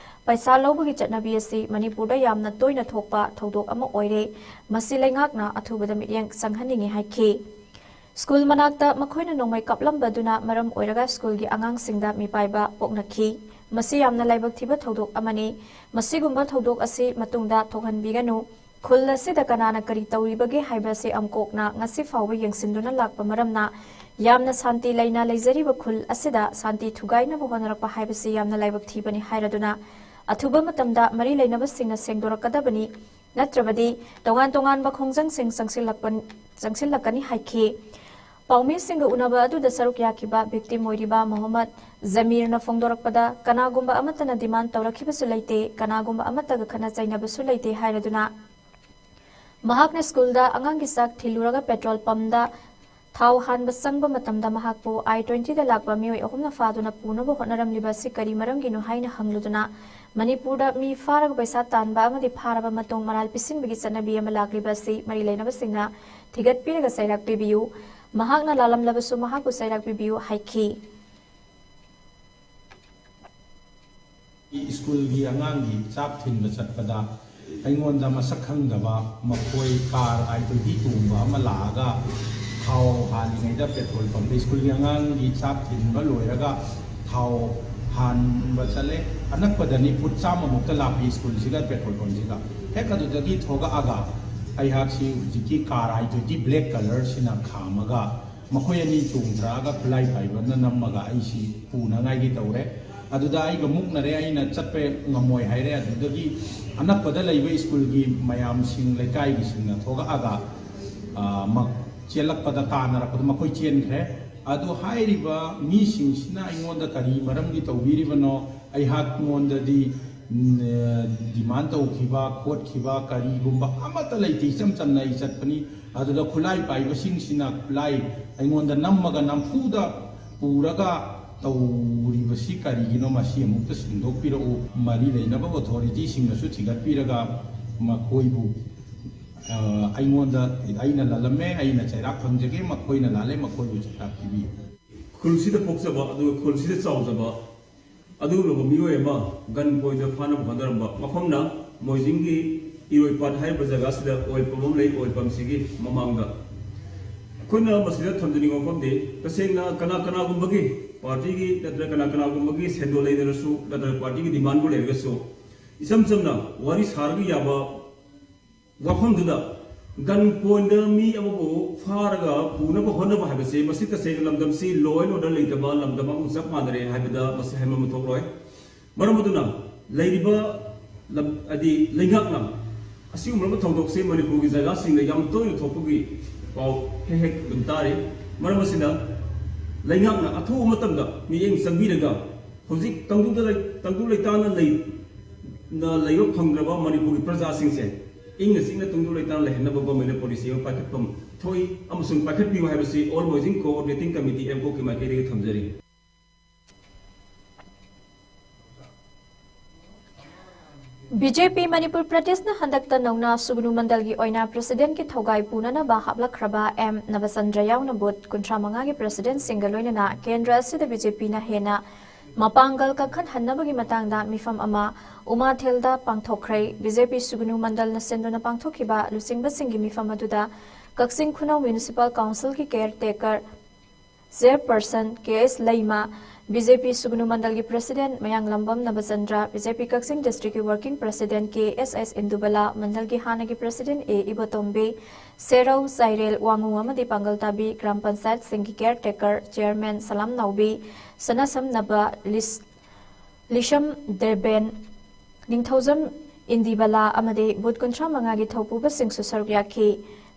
ꯄꯩꯁꯥ ꯂꯧꯕꯒꯤ ꯆꯠꯅꯕꯤ ꯑꯁꯤ ꯃꯅꯤꯄꯨꯔꯗ ꯌꯥꯝꯅ ꯇꯣꯏꯅ ꯊꯣꯛꯄ ꯊꯧꯗꯣꯛ ꯑꯃ ꯑꯣꯏꯔꯦ꯫ ꯃꯁꯤ ꯂꯩꯉꯥꯛꯅ ꯑꯊꯨꯕꯗ ꯃꯤꯠꯌꯦꯡ ꯆꯪꯍꯟꯅꯤꯡꯏ ꯍꯥꯏꯈꯤ꯫ ꯁ꯭ꯀꯨꯜ ꯃꯅꯥꯛꯇ ꯃꯈꯣꯏꯅ ꯅꯣꯡꯃꯩ ꯀꯥꯞꯂꯝꯕꯗꯨꯅ ꯃꯔꯝ ꯑꯣꯏꯔꯒ ꯁ꯭ꯀꯨꯜꯒꯤ ꯑꯉꯥꯡꯁꯤꯡꯗ ꯃꯤꯄꯥꯏꯕ ꯄꯣꯛꯅꯈꯤ꯫ ꯃꯁꯤ ꯌꯥꯝꯅ ꯂꯥꯏꯕꯛ ꯊꯤꯕ ꯊꯧꯗꯣꯛ ꯑꯃꯅꯤ꯫ ꯃꯁꯤꯒꯨꯝꯕ ꯊꯧꯗꯣꯛ ꯑꯁꯤ ꯃꯇꯨꯡꯗ ꯊꯣꯛꯍꯟꯕꯤꯒꯅꯨ꯫ ꯈꯨꯜ ꯑꯁꯤꯗ ꯀꯅꯥꯅ ꯀꯔꯤ ꯇꯧꯔꯤꯕꯒꯦ ꯍꯥꯏꯕ ꯑꯁꯤ ꯑꯝꯀꯣꯛꯅ ꯉꯁꯤ ꯐꯥꯎꯕ ꯌꯦꯡꯁꯤꯟꯗꯨꯅ ꯂꯥꯛꯄ ꯃꯔꯝꯅ ꯌꯥꯝꯅ ꯁꯥꯟꯇꯤ ꯂꯩꯅ ꯂꯩꯖꯔꯤꯕ ꯈꯨꯜ ꯑꯁꯤꯗ ꯁꯥꯟꯇꯤ ꯊꯨꯒꯥꯏꯅꯕ ꯍꯣꯠꯅꯔꯛꯄ ꯍꯥꯏꯕꯁꯤ ꯌꯥꯝꯅ ꯂꯥꯏꯕꯛ ꯊꯤꯕꯅꯤ ꯍꯥꯏꯔꯗꯨꯅ ꯑꯊꯨꯕ ꯃꯇꯝꯗ ꯃꯔꯤ ꯂꯩꯅꯕꯁꯤꯡꯅ ꯁꯦꯡꯗꯣꯔꯛꯀꯗꯕꯅꯤ꯫ ꯅꯠꯇ꯭ꯔꯕꯗꯤ ꯇꯣꯉꯥꯟ ꯇꯣꯉꯥꯟꯕ ꯈꯣꯡꯖꯪꯁꯤꯡ ꯆꯪꯁꯤꯜꯂꯛꯄ-, ꯆꯪꯁꯤꯜꯂꯛꯀꯅꯤ ꯍꯥꯏꯈꯤ꯫ ꯄꯥꯎꯃꯤꯁꯤꯡꯒ ꯎꯅꯕ ꯑꯗꯨꯗ ꯁꯔꯨꯛ ꯌꯥꯈꯤꯕ victim ꯑꯣꯏꯔꯤꯕ ꯃꯣꯍꯝꯃꯗ ꯖꯃꯤꯔꯅ ꯐꯣꯡꯗꯣꯔꯛꯄꯗ, ꯀꯅꯥꯒꯨꯝꯕ ꯑꯃꯠꯇꯅ demand ꯇꯧꯔꯛꯈꯤꯕꯁꯨ ꯂꯩꯇꯦ, ꯀꯅꯥꯒꯨꯝꯕ ꯑꯃꯠꯇꯒ ꯈꯠꯅ ꯆꯩꯅꯕꯁꯨ ꯂꯩꯇꯦ ꯍꯥꯏꯔꯗꯨꯅ, ꯃꯍꯥꯛꯅ ꯁ꯭ꯀꯨꯜꯗ ꯑꯉꯥꯡꯒꯤ ꯆꯥꯛ ꯊꯤꯜꯂꯨꯔꯒ petrol pumpꯗ ꯊꯥꯎ ꯍꯥꯟꯕ ꯆꯪꯕ ꯃꯇꯝꯗ ꯃꯍꯥꯛꯄꯨ I twentyꯗ ꯂꯥꯛꯄ ꯃꯤꯑꯣꯏ ꯑꯍꯨꯝꯅ ꯐꯥꯗꯨꯅ ꯄꯨꯅꯕ ꯍꯣꯠꯅꯔꯝꯂꯤꯕ ꯑꯁꯤ ꯀꯔꯤ ꯃꯔꯝꯒꯤꯅꯣ ꯍꯥꯏꯅ ꯍꯪꯂꯨꯗꯨꯅ, ꯃꯅꯤꯄꯨꯔꯗ ꯃꯤ ꯐꯥꯔꯒ ꯄꯩꯁꯥ ꯇꯥꯟꯕ ꯑꯃꯗꯤ ꯐꯥꯔꯕ ꯃꯇꯨꯡ ꯃꯔꯥꯜ ꯄꯤꯁꯤꯟꯕꯒꯤ ꯆꯠꯅꯕꯤ ꯑꯃ ꯂꯥꯛꯂꯤꯕ ꯑꯁꯤ ꯃꯔꯤ ꯂꯩꯅꯕꯁꯤꯡꯅ ꯊꯤꯒꯠꯄꯤꯔꯒ ꯆꯩꯔꯥꯛ ꯄꯤꯕꯤꯌꯨ꯫ ꯃꯍꯥꯛꯅ ꯂꯥꯜꯂꯝꯂꯕꯁꯨ ꯃꯍꯥꯛꯄꯨ ꯆꯩꯔꯥꯛ ꯄꯤꯕꯤꯌꯨ ꯍꯥꯏꯈꯤ꯫ ꯁ꯭ꯀꯨꯜꯒꯤ ꯑꯉꯥꯡꯒꯤ ꯆꯥꯛ ꯊꯤꯟꯕ ꯆꯠꯄꯗ ꯑꯩꯉꯣꯟꯗ ꯃꯁꯛ ꯈꯪꯗꯕ ꯃꯈꯣꯏ car I twenty ꯇꯣꯡꯕ ꯑꯃ ꯂꯥꯛꯑꯒ ꯊꯥꯎ ꯍꯥꯜꯂꯤꯉꯩꯗ petrol pumpꯇ ꯁ꯭ꯀꯨꯜꯒꯤ ꯑꯉꯥꯡꯒꯤ ꯆꯥꯛ ꯊꯤꯟꯕ ꯂꯣꯏꯔꯒ ꯊꯥꯎ ꯍꯥꯟꯕ ꯆꯠꯂꯦ꯫ ꯑꯅꯛꯄꯗꯅꯤ, foot ꯆꯥꯝꯃꯃꯨꯛꯇ ꯂꯥꯞꯄꯤ ꯁ꯭ꯀꯨꯜꯁꯤꯒ petrol pumpꯁꯤꯒ꯫ ꯍꯦꯛ ꯑꯗꯨꯗꯒꯤ ꯊꯣꯛꯂꯛꯑꯒ ꯑꯩꯍꯥꯛꯁꯤ ꯍꯧꯖꯤꯛꯀꯤ car I twenty black colourꯁꯤꯅ ꯈꯥꯝꯃꯒ ꯃꯈꯣꯏ ꯑꯅꯤ ꯆꯣꯡꯊꯔꯛꯑꯒ ꯈꯨꯠꯂꯥꯏ ꯄꯥꯏꯕꯅ ꯅꯝꯃꯒ ꯑꯩꯁꯤ ꯄꯨꯅꯉꯥꯏꯒꯤ ꯇꯧꯔꯦ꯫ ꯑꯗꯨꯗ ꯑꯩꯒ ꯃꯨꯛꯅꯔꯦ, ꯑꯩꯅ ꯆꯠꯄ ꯉꯝꯃꯣꯏ ꯍꯥꯏꯔꯦ꯫ ꯑꯗꯨꯗꯒꯤ ꯑꯅꯛꯄꯗ ꯂꯩꯕ ꯁ꯭ꯀꯨꯜꯒꯤ ꯃꯌꯥꯝꯁꯤꯡ, ꯂꯩꯀꯥꯏꯒꯤꯁꯤꯡꯅ ꯊꯣꯛꯂꯛꯑꯒ, ꯑ, ꯃ-, ꯆꯦꯜꯂꯛꯄꯗ, ꯇꯥꯟꯅꯔꯛꯄꯗ ꯃꯈꯣꯏ ꯆꯦꯟꯈ꯭ꯔꯦ꯫ ꯑꯗꯨ ꯍꯥꯏꯔꯤꯕ ꯃꯤꯁꯤꯡꯁꯤꯅ ꯑꯩꯉꯣꯟꯗ ꯀꯔꯤ ꯃꯔꯝꯒꯤ ꯇꯧꯕꯤꯔꯤꯕꯅꯣ? ꯑꯩꯍꯥꯛꯉꯣꯟꯗꯗꯤ, ꯎꯝ, ꯑ, demand ꯇꯧꯈꯤꯕ ꯈꯣꯠꯈꯤꯕ ꯀꯔꯤꯒꯨꯝꯕ ꯑꯃꯠꯇ ꯂꯩꯇꯦ꯫ ꯏꯆꯝ ꯆꯝꯅ ꯑꯩ ꯆꯠꯄꯅꯤ꯫ ꯑꯗꯨꯗ ꯈꯨꯠꯂꯥꯏ ꯄꯥꯏꯕꯁꯤꯡꯁꯤꯅ ꯈꯨꯠꯂꯥꯏ ꯑꯩꯉꯣꯟꯗ ꯅꯝꯃꯒ ꯅꯝꯐꯨꯗ ꯄꯨꯔꯒ ꯇꯧꯔꯤꯕꯁꯤ ꯀꯔꯤꯒꯤꯅꯣ? ꯃꯁꯤ ꯑꯃꯨꯛꯇ ꯁꯦꯡꯗꯣꯛꯄꯤꯔꯛꯎ꯫ ꯃꯔꯤ ꯂꯩꯅꯕ authorityꯁꯤꯡꯅꯁꯨ ꯊꯤꯒꯠꯄꯤꯔꯒ ꯃꯈꯣꯏꯕꯨ, ꯑ, ꯑꯩꯉꯣꯟꯗ, ꯑꯩꯅ ꯂꯥꯜꯂꯝꯃꯦ, ꯑꯩꯅ ꯆꯩꯔꯥꯛ ꯐꯪꯖꯒꯦ, ꯃꯈꯣꯏꯅ ꯂꯥꯜꯂꯦ, ꯃꯈꯣꯏꯕꯨ ꯆꯩꯔꯥꯛ ꯄꯤꯕꯤꯌꯨ꯫ ꯈꯨꯜꯁꯤꯗ ꯄꯣꯛꯆꯕ, ꯑꯗꯨꯒ ꯈꯨꯜꯁꯤꯗ ꯆꯥꯎꯖꯕ ꯑꯗꯨꯒꯨꯝꯂꯕ ꯃꯤꯑꯣꯏ ꯑꯃ gun pointꯗ ꯐꯥꯅꯕ ꯍꯣꯠꯅꯔꯝꯕ ꯃꯐꯝꯅ ꯃꯣꯏꯖꯤꯡꯒꯤ ꯏꯔꯣꯏꯄꯥꯠ ꯍꯥꯏꯔꯤꯕ ꯖꯒꯥꯁꯤꯗ oil pump ꯑꯃ ꯂꯩ꯫ Oil pumpꯁꯤꯒꯤ ꯃꯃꯥꯡꯗ ꯑꯩꯈꯣꯏꯅ ꯃꯁꯤꯗ ꯊꯝꯖꯅꯤꯡꯕ ꯃꯐꯝꯗꯤ, ꯇꯁꯦꯡꯅ ꯀꯅꯥ ꯀꯅꯥꯒꯨꯝꯕꯒꯤ partyꯒꯤ ꯅꯠꯇ꯭ꯔꯒ ꯀꯅꯥ ꯀꯅꯥꯒꯨꯝꯕꯒꯤ ꯁꯦꯟꯗꯣꯟ ꯂꯩꯅꯔꯁꯨ ꯅꯠꯇ꯭ꯔꯒ partyꯒꯤ demandꯕꯨ ꯂꯩꯔꯒꯁꯨ, ꯏꯆꯝ ꯆꯝꯅ ꯋꯥꯔꯤ ꯁꯥꯔꯒ ꯌꯥꯕ ꯋꯥꯐꯝꯗꯨꯗ gun pointꯗ ꯃꯤ ꯑꯃꯕꯨ ꯐꯥꯔꯒ ꯄꯨꯅꯕ ꯍꯣꯠꯅꯕ ꯍꯥꯏꯕꯁꯤ, ꯃꯁꯤ ꯇꯁꯦꯡꯅ ꯂꯝꯗꯝꯁꯤ law and order ꯂꯩꯇꯕ ꯂꯝꯗꯝ ꯑꯃꯒ ꯆꯞ ꯃꯥꯟꯅꯔꯦ ꯍꯥꯏꯕꯗ ꯃꯁꯤ ꯍꯥꯏꯃꯟꯕ ꯊꯣꯛꯂꯣꯏ꯫ ꯃꯔꯝ ꯑꯗꯨꯅ ꯂꯩꯔꯤꯕ ꯂꯝ-, ꯍꯥꯏꯗꯤ ꯂꯩꯉꯥꯛꯅ ꯑꯁꯤꯒꯨꯝꯂꯕ ꯊꯧꯗꯣꯛꯁꯦ ꯃꯅꯤꯄꯨꯔꯒꯤ ꯖꯒꯥꯁꯤꯡꯗ ꯌꯥꯝ ꯇꯣꯏꯅ ꯊꯣꯛꯄꯒꯤ ꯄꯥꯎ ꯍꯦꯛ ꯍꯦꯛ ꯑꯗꯨꯝ ꯇꯥꯔꯤ꯫ ꯃꯔꯝ ꯑꯁꯤꯅ, ꯂꯩꯉꯥꯛꯅ ꯑꯊꯨꯕ ꯃꯇꯝꯗ ꯃꯤꯠꯌꯦꯡ ꯆꯪꯕꯤꯔꯒ, ꯍꯧꯖꯤꯛ ꯇꯪꯗꯨꯗ ꯂꯩ-, ꯇꯪꯗꯨ ꯂꯩꯇꯥꯅ ꯂꯩ-, ꯅ ꯂꯩꯕ ꯐꯪꯗ꯭ꯔꯕ ꯃꯅꯤꯄꯨꯔꯒꯤ ꯄ꯭ꯔꯖꯥꯁꯤꯡꯁꯦ ꯏꯪꯅ ꯆꯤꯛꯅ ꯇꯪꯗꯨ ꯂꯩꯇꯥꯅ ꯂꯩꯍꯟꯅꯕ government ꯅ policy ꯑꯃ ꯄꯥꯏꯈꯠꯐꯝ ꯊꯣꯛꯏ ꯑꯃꯁꯨꯡ ꯄꯥꯏꯈꯠꯄꯤꯌꯨ ꯍꯥꯏꯕꯁꯤ All Moheijin Coordinating Committee, M ꯀꯣ ꯀꯤ ꯃꯥꯏꯀꯩꯗꯒꯤ ꯊꯝꯖꯔꯤ꯫ ꯕꯤ ꯖꯦ ꯄꯤ ꯃꯅꯤꯄꯨꯔ ꯄ꯭ꯔꯗꯦꯁꯅ ꯍꯟꯗꯛꯇ ꯅꯧꯅ ꯁꯨꯒꯅꯨ ꯃꯟꯗꯜꯒꯤ ꯑꯣꯏꯅ president ꯀꯤ ꯊꯧꯒꯥꯏ ꯄꯨꯅꯅꯕ ꯍꯥꯞꯂꯛꯈ꯭ꯔꯕ ꯑꯦꯝ ꯅꯕꯆꯟꯗ꯭ꯔ ꯌꯥꯎꯅ booth ꯀꯨꯟꯊ꯭ꯔꯥ ꯃꯉꯥꯒꯤ president ꯁꯤꯡꯒ ꯂꯣꯏꯅꯅ ꯀꯦꯟꯗ꯭ꯔ ꯑꯁꯤꯗ ꯕꯤ ꯖꯦ ꯄꯤꯅ ꯍꯦꯟꯅ ꯃꯄꯥꯡꯒꯜ ꯀꯟꯈꯠꯍꯟꯅꯕꯒꯤ ꯃꯇꯥꯡꯗ ꯃꯤꯐꯝ ꯑꯃ ꯎꯃꯥꯊꯦꯜꯗ ꯄꯥꯡꯊꯣꯛꯈ꯭ꯔꯦ꯫ ꯕꯤ ꯖꯦ ꯄꯤ ꯁꯨꯒꯅꯨ ꯃꯟꯗꯜꯅ ꯁꯤꯟꯗꯨꯅ ꯄꯥꯡꯊꯣꯛꯈꯤꯕ ꯂꯨꯆꯤꯡꯕꯁꯤꯡꯒꯤ ꯃꯤꯐꯝ ꯑꯗꯨꯗ ꯀꯛꯆꯤꯡ ꯈꯨꯅꯧ Municipal Council ꯒꯤ caretaker chairperson ꯀꯦ ꯑꯦꯁ ꯂꯩꯃ, ꯕꯤ ꯖꯦ ꯄꯤ ꯁꯨꯒꯅꯨ ꯃꯟꯗꯜꯒꯤ president ꯃꯌꯥꯡꯂꯝꯕꯝ ꯅꯕꯆꯟꯗ꯭ꯔ, ꯕꯤ ꯖꯦ ꯄꯤ ꯀꯛꯆꯤꯡ district ꯀꯤ working president ꯀꯦ ꯑꯦꯁ ꯑꯦꯁ ꯏꯟꯗꯨꯕꯂꯥ, ꯃꯟꯗꯜꯒꯤ ꯍꯥꯟꯅꯒꯤ president ꯑꯦ ꯏꯕꯣꯇꯣꯝꯕꯤ, ꯁꯦꯔꯧ, ꯆꯥꯏꯔꯦꯜ, ꯋꯥꯉꯨ ꯑꯃꯗꯤ ꯄꯥꯡꯒꯜ ꯇꯥꯕꯤ ꯒ꯭ꯔꯥꯝ ꯄꯟꯆꯥꯌꯠꯁꯤꯡꯒꯤ caretaker chairman ꯁꯂꯥꯝ ꯅꯥꯎꯕꯤ, ꯁꯅꯥꯁꯝ ꯅꯕ, ꯂꯤꯁ-, ꯂꯤꯁꯝ ꯗꯦꯕꯦꯟ, ꯅꯤꯡꯊꯧꯖꯝ ꯏꯟꯗꯤꯕꯂꯥ ꯑꯃꯗꯤ booth ꯀꯨꯟꯊ꯭ꯔꯥ ꯃꯉꯥꯒꯤ ꯊꯧꯄꯨꯕꯁꯤꯡꯁꯨ ꯁꯔꯨꯛ ꯌꯥꯈꯤ꯫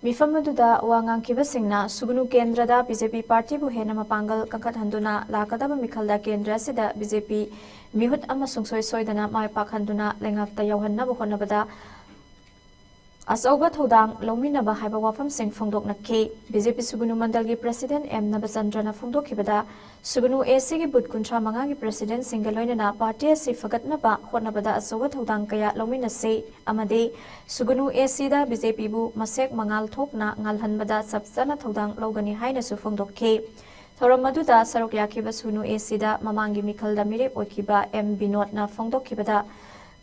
ꯃꯤꯐꯝ ꯑꯗꯨꯗ ꯋꯥ ꯉꯥꯡꯈꯤꯕꯁꯤꯡꯅ ꯁꯨꯒꯅꯨ ꯀꯦꯟꯗ꯭ꯔꯗ ꯕꯤ ꯖꯦ ꯄꯤ party ꯕꯨ ꯍꯦꯟꯅ ꯃꯄꯥꯡꯒꯜ ꯀꯟꯈꯠꯍꯟꯗꯨꯅ ꯂꯥꯛꯀꯗꯕ ꯃꯤꯈꯜꯗ ꯀꯦꯟꯗ꯭ꯔ ꯑꯁꯤꯗ ꯕꯤ ꯖꯦ ꯄꯤ ꯃꯤꯍꯨꯠ ꯑꯃ ꯁꯨꯡꯁꯣꯏ ꯁꯣꯏꯗꯅ ꯃꯥꯏ ꯄꯥꯛꯍꯟꯗꯨꯅ ꯂꯩꯉꯥꯛꯇ ꯌꯧꯍꯟꯅꯕ ꯍꯣꯠꯅꯕꯗ ꯑꯆꯧꯕ ꯊꯧꯗꯥꯡ ꯂꯧꯃꯤꯟꯅꯕ ꯍꯥꯏꯕ ꯋꯥꯐꯝꯁꯤꯡ ꯐꯣꯡꯗꯣꯛꯅꯈꯤ꯫ ꯕꯤ ꯖꯦ ꯄꯤ ꯁꯨꯒꯅꯨ ꯃꯟꯗꯜꯒꯤ president ꯑꯦꯝ ꯅꯕꯆꯟꯗ꯭ꯔꯅ ꯐꯣꯡꯗꯣꯛꯈꯤꯕꯗ, ꯁꯨꯒꯅꯨ ꯑꯦ ꯁꯤ ꯒꯤ booth ꯀꯨꯟꯊ꯭ꯔꯥ ꯃꯉꯥꯒꯤ president ꯁꯤꯡꯒ ꯂꯣꯏꯅꯅ party ꯑꯁꯤ ꯐꯒꯠꯅꯕ ꯍꯣꯠꯅꯕꯗ ꯑꯆꯧꯕ ꯊꯧꯗꯥꯡ ꯀꯌꯥ ꯂꯧꯃꯤꯟꯅꯁꯤ ꯑꯃꯗꯤ ꯁꯨꯒꯅꯨ ꯑꯦ ꯁꯤ ꯗ ꯕꯤ ꯖꯦ ꯄꯤ ꯕꯨ ꯃꯁꯦꯛ ꯃꯉꯥꯜ ꯊꯣꯛꯅ ꯉꯥꯜꯍꯟꯕꯗ ꯆꯞ ꯆꯥꯅ ꯊꯧꯗꯥꯡ ꯂꯧꯒꯅꯤ ꯍꯥꯏꯅꯁꯨ ꯐꯣꯡꯗꯣꯛꯈꯤ꯫ ꯊꯧꯔꯝ ꯑꯗꯨꯗ ꯁꯔꯨꯛ ꯌꯥꯈꯤꯕ ꯁꯨꯒꯅꯨ ꯑꯦ ꯁꯤ ꯗ ꯃꯃꯥꯡꯒꯤ ꯃꯤꯈꯜꯗ ꯃꯤꯔꯦꯞ ꯑꯣꯏꯈꯤꯕ ꯑꯦꯝ ꯕꯤꯅꯣꯗꯅ ꯐꯣꯡꯗꯣꯛꯈꯤꯕꯗ,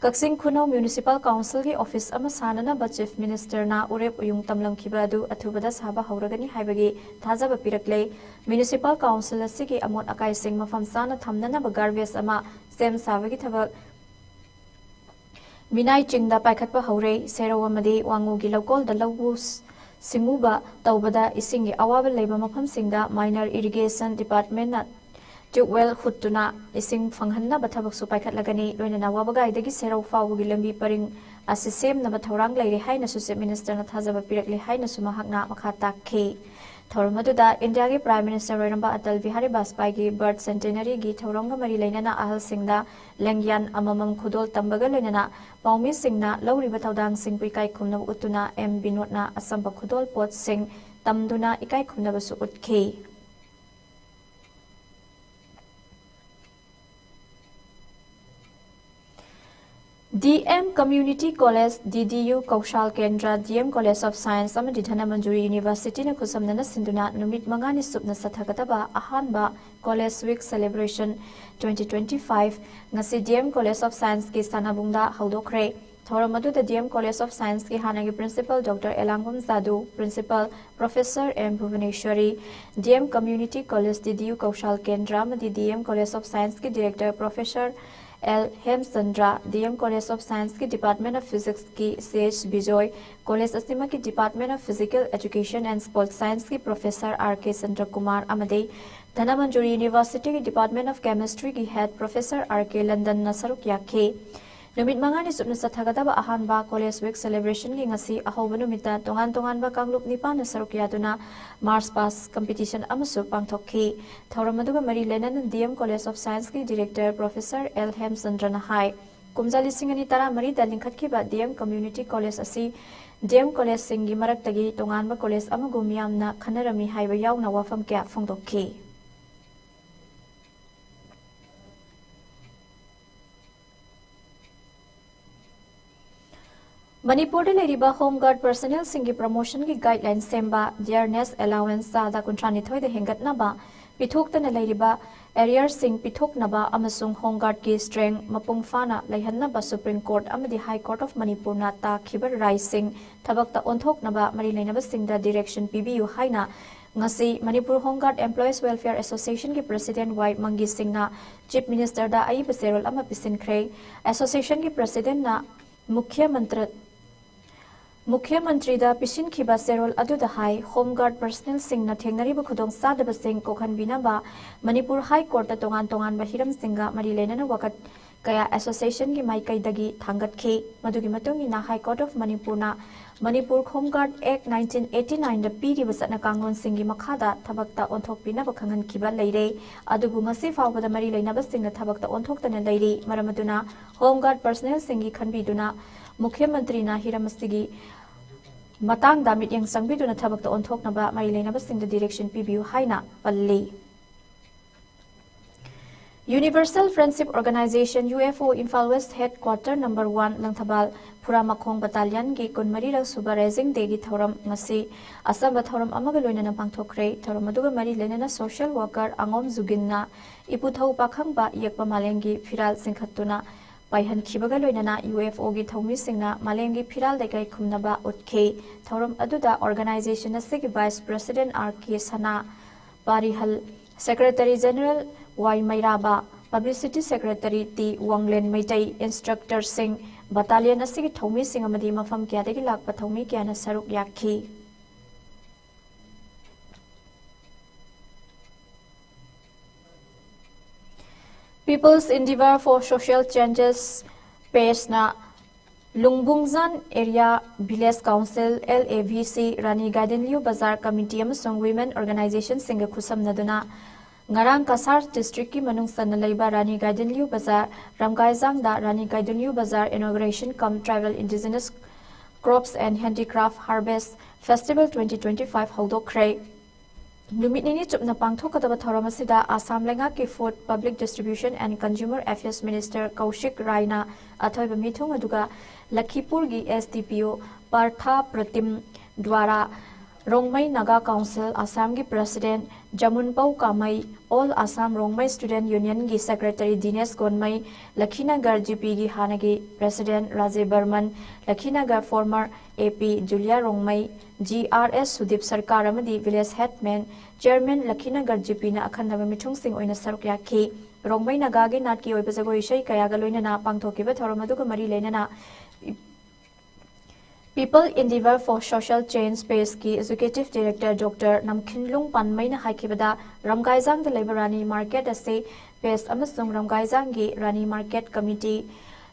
ꯀꯛꯆꯤꯡ ꯈꯨꯅꯧ Municipal Council ꯒꯤ office ꯑꯃ ꯁꯥꯅꯅꯕ Chief Minister ꯅ ꯎꯔꯦꯞ ꯎꯌꯨꯡ ꯇꯝꯂꯝꯈꯤꯕ ꯑꯗꯨ ꯑꯊꯨꯕꯗ ꯁꯥꯕ ꯍꯧꯔꯒꯅꯤ ꯍꯥꯏꯕꯒꯤ ꯊꯥꯖꯕ ꯄꯤꯔꯛꯂꯦ꯫ Municipal Council ꯑꯁꯤꯒꯤ ꯑꯃꯣꯠ ꯑꯀꯥꯏꯁꯤꯡ ꯃꯐꯝ ꯆꯥꯅ ꯊꯝꯅꯅꯕ garbage ꯑꯃ ꯁꯦꯝ ꯁꯥꯕꯒꯤ ꯊꯕꯛ ꯃꯤꯅꯥꯏ ꯆꯤꯡꯗ ꯄꯥꯏꯈꯠꯄ ꯍꯧꯔꯦ꯫ ꯁꯦꯔꯧ ꯑꯃꯗꯤ ꯋꯥꯉꯨꯒꯤ ꯂꯧꯀꯣꯜꯗ ꯂꯧꯎ ꯁꯤꯡꯎꯕ ꯇꯧꯕꯗ ꯏꯁꯤꯡꯒꯤ ꯑꯋꯥꯕ ꯂꯩꯕ ꯃꯐꯝꯁꯤꯡꯗ minor irrigation department ꯅ ꯇ꯭ꯌꯨꯕꯋꯦꯜ ꯍꯨꯠꯇꯨꯅ ꯏꯁꯤꯡ ꯐꯪꯍꯟꯅꯕ ꯊꯕꯛꯁꯨ ꯄꯥꯏꯈꯠꯂꯒꯅꯤ꯫ ꯂꯣꯏꯅꯅ ꯋꯥꯕꯒꯥꯏꯗꯒꯤ ꯁꯦꯔꯧ ꯐꯥꯎꯕꯒꯤ ꯂꯝꯕꯤ ꯄꯔꯤꯡ ꯑꯁꯤ ꯁꯦꯝꯅꯕ ꯊꯧꯔꯥꯡ ꯂꯩꯔꯦ ꯍꯥꯏꯅꯁꯨ ꯆꯤꯐ ꯃꯤꯅꯤꯁꯇꯔꯅ ꯊꯥꯖꯕ ꯄꯤꯔꯛꯂꯦ ꯍꯥꯏꯅꯁꯨ ꯃꯍꯥꯛꯅ ꯃꯈꯥ ꯇꯥꯛꯈꯤ꯫ ꯊꯧꯔꯝ ꯑꯗꯨꯗ ꯏꯟꯗꯤꯌꯥꯒꯤ ꯄ꯭ꯔꯥꯏꯝ ꯃꯤꯅꯤꯁꯇꯔ ꯑꯣꯏꯔꯝꯕ ꯑꯇꯜ ꯕꯤꯍꯥꯔꯤ ꯕꯥꯖꯄꯥꯏꯒꯤ ꯕꯔꯊ ꯁꯦꯟꯇꯦꯅꯔꯤꯒꯤ ꯊꯧꯔꯝꯒ ꯃꯔꯤ ꯂꯩꯅꯅ ꯑꯍꯜꯁꯤꯡꯗ ꯂꯦꯡꯌꯥꯟ ꯑꯃꯃꯝ ꯈꯨꯗꯣꯜ ꯇꯝꯕꯒ ꯂꯣꯏꯅꯅ ꯄꯥꯎꯃꯤꯁꯤꯡꯅ ꯂꯧꯔꯤꯕ ꯊꯧꯗꯥꯡꯁꯤꯡꯕꯨ ꯏꯀꯥꯏ ꯈꯨꯝꯅꯕ ꯎꯠꯇꯨꯅ ꯑꯦꯝ ꯕꯤꯅꯣꯗꯅ ꯑꯆꯝꯕ ꯈꯨꯗꯣꯜ ꯄꯣꯠꯁꯤꯡ ꯇꯝꯗꯨꯅ ꯏꯀꯥꯏ ꯈꯨꯝꯅꯕꯁꯨ ꯎꯠꯈꯤ꯫ ꯗꯤ M Community College, D D U Kaushal ꯀꯦꯟꯗ꯭ꯔ, ꯗꯤ ꯑꯦꯝ College of Science ꯑꯃꯗꯤ ꯙꯅꯃꯟꯖꯨꯔꯤ Universityꯅ ꯈꯨꯠꯁꯝꯅꯅ ꯁꯤꯟꯗꯨꯅ ꯅꯨꯃꯤꯠ ꯃꯉꯥꯅꯤ ꯆꯨꯞꯅ ꯆꯠꯊꯒꯗꯕ ꯑꯍꯥꯟꯕ College Week Celebration twenty twenty-five ꯉꯁꯤ ꯗꯤ ꯑꯦꯝ College of Scienceꯀꯤ ꯁꯥꯟꯅꯕꯨꯡꯗ ꯍꯧꯗꯣꯛꯈ꯭ꯔꯦ꯫ ꯊꯧꯔꯝ ꯑꯗꯨꯗ ꯗꯤ ꯑꯦꯝ College of Scienceꯀꯤ ꯍꯥꯟꯅꯒꯤ Principal doctor Elangbam Jadu, Principal Professor M Bhubaneswari, D M Community College, D D U Kaushal Kendra ꯑꯃꯗꯤ ꯗꯤ ꯑꯦꯝ College of Scienceꯀꯤ Director Professor L Hemchandra, D M College of Scienceꯀꯤ Department of Physicsꯀꯤ ꯁꯤ ꯑꯩꯆ ꯕꯤꯖꯣꯏ, college ꯑꯁꯤꯃꯛꯀꯤ Department of Physical Education and Sports Scienceꯀꯤ Professor R K ꯆꯟꯗ꯭ꯔꯀꯨꯃꯥꯔ ꯑꯃꯗꯤ ꯙꯅꯃꯟꯖꯨꯔꯤ Universityꯒꯤ Department of Chemistryꯒꯤ Head Professor R K ꯂꯟꯗꯟꯅ ꯁꯔꯨꯛ ꯌꯥꯈꯤ꯫ ꯅꯨꯃꯤꯠ ꯃꯉꯥꯅꯤ ꯆꯨꯞꯅ ꯆꯠꯊꯒꯗꯕ ꯑꯍꯥꯟꯕ College Week Celebrationꯒꯤ ꯉꯁꯤ ꯑꯍꯧꯕ ꯅꯨꯃꯤꯠꯇ ꯇꯣꯉꯥꯟ ꯇꯣꯉꯥꯟꯕ ꯀꯥꯡꯂꯨꯞ ꯅꯤꯄꯥꯟꯅ ꯁꯔꯨꯛ ꯌꯥꯗꯨꯅ March Past Competition ꯑꯃꯁꯨ ꯄꯥꯡꯊꯣꯛꯈꯤ꯫ ꯊꯧꯔꯝ ꯑꯗꯨꯒ ꯃꯔꯤ ꯂꯩꯅꯅ ꯗꯤ ꯑꯦꯝ College of Scienceꯀꯤ Director Professor ꯑꯦꯜ ꯍꯦꯝꯆꯟꯗ꯭ꯔꯅ ꯍꯥꯏ, ꯀꯨꯝꯖꯥ ꯂꯤꯁꯤꯡ ꯑꯅꯤ ꯇꯔꯥꯃꯔꯤꯗ ꯂꯤꯡꯈꯠꯈꯤꯕ ꯗꯤ ꯑꯦꯝ Community College ꯑꯁꯤ ꯗꯤ ꯑꯦꯝ Collegeꯁꯤꯡꯒꯤ ꯃꯔꯛꯇꯒꯤ ꯇꯣꯉꯥꯟꯕ college ꯑꯃꯒꯨꯝ ꯃꯤꯌꯥꯝꯅ ꯈꯟꯅꯔꯝꯃꯤ ꯍꯥꯏꯕ ꯌꯥꯎꯅ ꯋꯥꯐꯝ ꯀꯌꯥ ꯐꯣꯡꯗꯣꯛꯈꯤ꯫ ꯃꯅꯤꯄꯨꯔꯗ ꯂꯩꯔꯤꯕ Home Guard personnelꯁꯤꯡꯒꯤ promotionꯒꯤ guideline ꯁꯦꯝꯕ, dearness allowance ꯆꯥꯗ ꯀꯨꯟꯊ꯭ꯔꯥ ꯅꯤꯊꯣꯏꯗ ꯍꯦꯟꯒꯠꯅꯕ ꯄꯤꯊꯣꯛꯇꯅ ꯂꯩꯔꯤꯕ arrearꯁꯤꯡ ꯄꯤꯊꯣꯛꯅꯕ ꯑꯃꯁꯨꯡ Home Guardꯀꯤ strength ꯃꯄꯨꯡ ꯐꯥꯅ ꯂꯩꯍꯟꯅꯕ Supreme Court ꯑꯃꯗꯤ High Court of Manipurꯅ ꯇꯥꯈꯤꯕ ꯔꯥꯏꯁꯤꯡ ꯊꯕꯛꯇ ꯑꯣꯟꯊꯣꯛꯅꯕ ꯃꯔꯤ ꯂꯩꯅꯕꯁꯤꯡꯗ direction ꯄꯤꯕꯤꯌꯨ ꯍꯥꯏꯅ ꯉꯁꯤ Manipur Home Guard Employees Welfare Associationꯒꯤ President ꯋꯥꯏ ꯃꯪꯒꯤ ꯁꯤꯡꯅ Chief Ministerꯗ ꯑꯏꯕ ꯆꯦꯔꯣꯜ ꯑꯃ ꯄꯤꯁꯤꯟꯈ꯭ꯔꯦ꯫ Associationꯒꯤ Presidentꯅ ꯃꯨꯈ꯭ꯌ ꯃꯟꯇ꯭ꯔ ꯃꯨꯈ꯭ꯌ ꯃꯟꯇ꯭ꯔꯤꯗ ꯄꯤꯁꯤꯟꯈꯤꯕ ꯆꯦꯔꯣꯜ ꯑꯗꯨꯗ ꯍꯥꯏ, ꯍꯣꯝ ꯒꯥꯔꯗ ꯄꯔꯁꯅꯦꯜꯁꯤꯡꯅ ꯊꯦꯡꯅꯔꯤꯕ ꯈꯨꯗꯣꯡꯆꯥꯗꯕꯁꯤꯡ ꯀꯣꯛꯍꯟꯕꯤꯅꯕ ꯃꯅꯤꯄꯨꯔ ꯍꯥꯏ ꯀꯣꯔꯠꯇ ꯇꯣꯉꯥꯟ ꯇꯣꯉꯥꯟꯕ ꯍꯤꯔꯝꯁꯤꯡꯒ ꯃꯔꯤ ꯂꯩꯅꯅ ꯋꯥꯀꯠ ꯀꯌꯥ ꯑꯦꯁꯣꯁꯤꯌꯦꯁꯟꯒꯤ ꯃꯥꯏꯀꯩꯗꯒꯤ ꯊꯥꯡꯒꯠꯈꯤ꯫ ꯃꯗꯨꯒꯤ ꯃꯇꯨꯡ ꯏꯟꯅ ꯍꯥꯏ ꯀꯣꯔꯠ ꯑꯣꯐ ꯃꯅꯤꯄꯨꯔꯅ ꯃꯅꯤꯄꯨꯔ ꯍꯣꯝ ꯒꯥꯔꯗ ꯑꯦꯛ ꯅꯥꯏꯟꯇꯤꯟ ꯑꯩꯠꯇꯤ ꯅꯥꯏꯟꯗ ꯄꯤꯔꯤꯕ ꯆꯠꯅ ꯀꯥꯡꯂꯣꯟꯁꯤꯡꯒꯤ ꯃꯈꯥꯗ ꯊꯕꯛꯇ ꯑꯣꯟꯊꯣꯛꯄꯤꯅꯕ ꯈꯪꯍꯟꯈꯤꯕ ꯂꯩꯔꯦ꯫ ꯑꯗꯨꯕꯨ ꯉꯁꯤ ꯐꯥꯎꯕꯗ ꯃꯔꯤ ꯂꯩꯅꯕꯁꯤꯡꯅ ꯊꯕꯛꯇ ꯑꯣꯟꯊꯣꯛꯇꯅ ꯂꯩꯔꯤ꯫ ꯃꯔꯝ ꯑꯗꯨꯅ ꯍꯣꯝ ꯒꯥꯔꯗ ꯄꯔꯁꯅꯦꯜꯁꯤꯡꯒꯤ ꯈꯟꯕꯤꯗꯨꯅ ꯃꯨꯈ꯭ꯌ ꯃꯟꯇ꯭ꯔꯤꯅ ꯍꯤꯔꯝ ꯑꯁꯤꯒꯤ ꯃꯇꯥꯡꯗ ꯃꯤꯠꯌꯦꯡ ꯆꯪꯕꯤꯗꯨꯅ ꯊꯕꯛꯇ ꯑꯣꯟꯊꯣꯛꯅꯕ ꯃꯔꯤ ꯂꯩꯅꯕꯁꯤꯡꯗ ꯗꯤꯔꯦꯛꯁꯟ ꯄꯤꯕꯤꯌꯨ ꯍꯥꯏꯅ ꯄꯜꯂꯤ꯫ Universal Friendship Organization, U F O, Imphal West Headquarter number one, Langthabal ꯐꯨꯔꯥꯃꯈꯣꯡ ꯕꯠꯇꯥꯂꯤꯌꯟꯒꯤ ꯀꯨꯟꯃꯔꯤꯔꯛ ꯁꯨꯕ ꯔꯦꯖꯤꯡ ꯗꯦꯒꯤ ꯊꯧꯔꯝ ꯉꯁꯤ ꯑꯆꯝꯕ ꯊꯧꯔꯝ ꯑꯃꯒ ꯂꯣꯏꯅꯅ ꯄꯥꯡꯊꯣꯛꯈ꯭ꯔꯦ꯫ ꯊꯧꯔꯝ ꯑꯗꯨꯒ ꯃꯔꯤ ꯂꯩꯅꯅ ꯁꯣꯁꯤꯌꯦꯜ ꯋꯥꯔꯀꯔ ꯑꯉꯣꯝ ꯖꯨꯒꯤꯟꯅ ꯏꯄꯨꯊꯧ ꯄꯥꯈꯪꯕ ꯌꯦꯛꯄ ꯃꯥꯂꯦꯝꯒꯤ ꯐꯤꯔꯥꯜ ꯆꯤꯡꯈꯠꯇꯨꯅ ꯄꯥꯏꯍꯟꯈꯤꯕꯒ ꯂꯣꯏꯅꯅ U F O ꯒꯤ ꯊꯧꯃꯤꯁꯤꯡꯅ ꯃꯥꯂꯦꯝꯒꯤ ꯐꯤꯔꯥꯜ ꯂꯩꯀꯥꯏ ꯈꯨꯝꯅꯕ ꯎꯠꯈꯤ꯫ ꯊꯧꯔꯝ ꯑꯗꯨꯗ ꯑꯣꯔꯒꯅꯥꯏꯖꯦꯁꯟ ꯑꯁꯤꯒꯤ ꯚꯥꯏꯁ ꯄ꯭ꯔꯁꯤꯗꯦꯟ ꯑꯥꯔ ꯀꯦ ꯁꯅꯥ ꯄꯥꯔꯤꯍꯜ, ꯁꯦꯀ꯭ꯔꯦꯇꯔꯤ ꯖꯦꯅꯔꯦꯜ ꯋꯥꯏ ꯃꯩꯔꯥꯕ, publicity secretary T ꯋꯥꯡꯂꯦꯟ Meitei, ꯏꯟꯁꯇ꯭ꯔꯛꯇꯔꯁꯤꯡ, battalion ꯑꯁꯤꯒꯤ ꯊꯧꯃꯤꯁꯤꯡ ꯑꯃꯗꯤ ꯃꯐꯝ ꯀꯌꯥꯗꯒꯤ ꯂꯥꯛꯄ ꯊꯧꯃꯤ ꯀꯌꯥꯅ ꯁꯔꯨꯛ ꯌꯥꯈꯤ꯫ People's Endeavour for Social Changes ꯄꯦꯖꯅ Lungbungjan area village council, L A V C, Rani Gaidinliu bazaar committee ꯑꯃꯁꯨꯡ ꯋꯤꯃꯦꯟ ꯑꯣꯔꯒꯅꯥꯏꯖꯦꯁꯟꯁꯤꯡꯒ ꯈꯨꯠꯁꯝꯅꯗꯨꯅ ꯉꯔꯥꯡ ꯀꯁꯥꯔ ꯗꯤꯁꯇ꯭ꯔꯤꯛꯀꯤ ꯃꯅꯨꯡ ꯆꯟꯅ ꯂꯩꯕ ꯔꯥꯅꯤ ꯒꯥꯏꯗꯤꯟꯂꯤꯌꯨ ꯕꯖꯥꯔ ꯔꯝꯒꯥꯏꯖꯥꯡꯗ ꯔꯥꯅꯤ ꯒꯥꯏꯗꯤꯟꯂꯤꯌꯨ ꯕꯖꯥꯔ Inauguration cum Tribal Indigenous Crops and Handicraft Harvest Festival twenty twenty-five ꯍꯧꯗꯣꯛꯈ꯭ꯔꯦ꯫ ꯅꯨꯃꯤꯠ ꯅꯤꯅꯤ ꯆꯨꯞꯅ ꯄꯥꯡꯊꯣꯛꯀꯗꯕ ꯊꯧꯔꯝ ꯑꯁꯤꯗ ꯑꯁꯥꯝ ꯂꯩꯉꯥꯛꯀꯤ Food, Public Distribution and Consumer Affairs Minister ꯀꯧꯁꯤꯛ ꯔꯥꯏꯅ ꯑꯊꯣꯏꯕ ꯃꯤꯊꯨꯡ ꯑꯗꯨꯒ ꯂꯈꯤꯄꯨꯔꯒꯤ S D P O Partha Pratim ꯗ꯭ꯋꯥꯔꯥ, ꯔꯣꯡꯃꯩ ꯅꯥꯒꯥ ꯀꯥꯎꯟꯁꯤꯜ ꯑꯁꯥꯝꯒꯤ president Jamunpau Kamei, All Assam Rongmei Student Unionꯒꯤ ꯁꯦꯀ꯭ꯔꯦꯇꯔꯤ ꯗꯤꯅꯦꯁ ꯒꯣꯟꯃꯩ, ꯂꯈꯤꯅꯒꯔ G Pꯒꯤ ꯍꯥꯟꯅꯒꯤ president Raje Barman, Lakhinagar former A P Julia Rongmei, G R S Sudip Sarkar ꯑꯃꯗꯤ village headman, chairman, Lakhinagar G Pꯅ ꯑꯈꯟꯅꯕ ꯃꯤꯊꯨꯡꯁꯤꯡ ꯑꯣꯏꯅ ꯁꯔꯨꯛ ꯌꯥꯈꯤ꯫ ꯔꯣꯡꯃꯩ ꯅꯥꯒꯥꯒꯤ ꯅꯥꯠꯀꯤ ꯑꯣꯏꯕ ꯖꯒꯣꯏ ꯏꯁꯩ ꯀꯌꯥꯒ ꯂꯣꯏꯅꯅ ꯄꯥꯡꯊꯣꯛꯈꯤꯕ ꯊꯧꯔꯝ ꯑꯗꯨꯒ ꯃꯔꯤ ꯂꯩꯅꯅ People Endeavour for Social Change ꯄꯦꯖꯀꯤ ꯑꯦꯛꯖꯤꯀ꯭ꯌꯨꯇꯤꯚ ꯗꯥꯏꯔꯦꯛꯇꯔ ꯗꯣꯛꯇꯔ ꯅꯝꯈꯤꯟꯂꯨꯡ ꯄꯥꯟꯃꯩꯅ ꯍꯥꯏꯈꯤꯕꯗ, ꯔꯝꯒꯥꯏꯖꯥꯡꯗ ꯂꯩꯕ ꯔꯥꯅꯤ ꯃꯥꯔꯀꯦꯠ ꯑꯁꯤ ꯄꯦꯖ ꯑꯃꯁꯨꯡ ꯔꯝꯒꯥꯏꯖꯥꯡꯒꯤ ꯔꯥꯅꯤ ꯃꯥꯔꯀꯦꯠ ꯀꯃꯤꯇꯤ,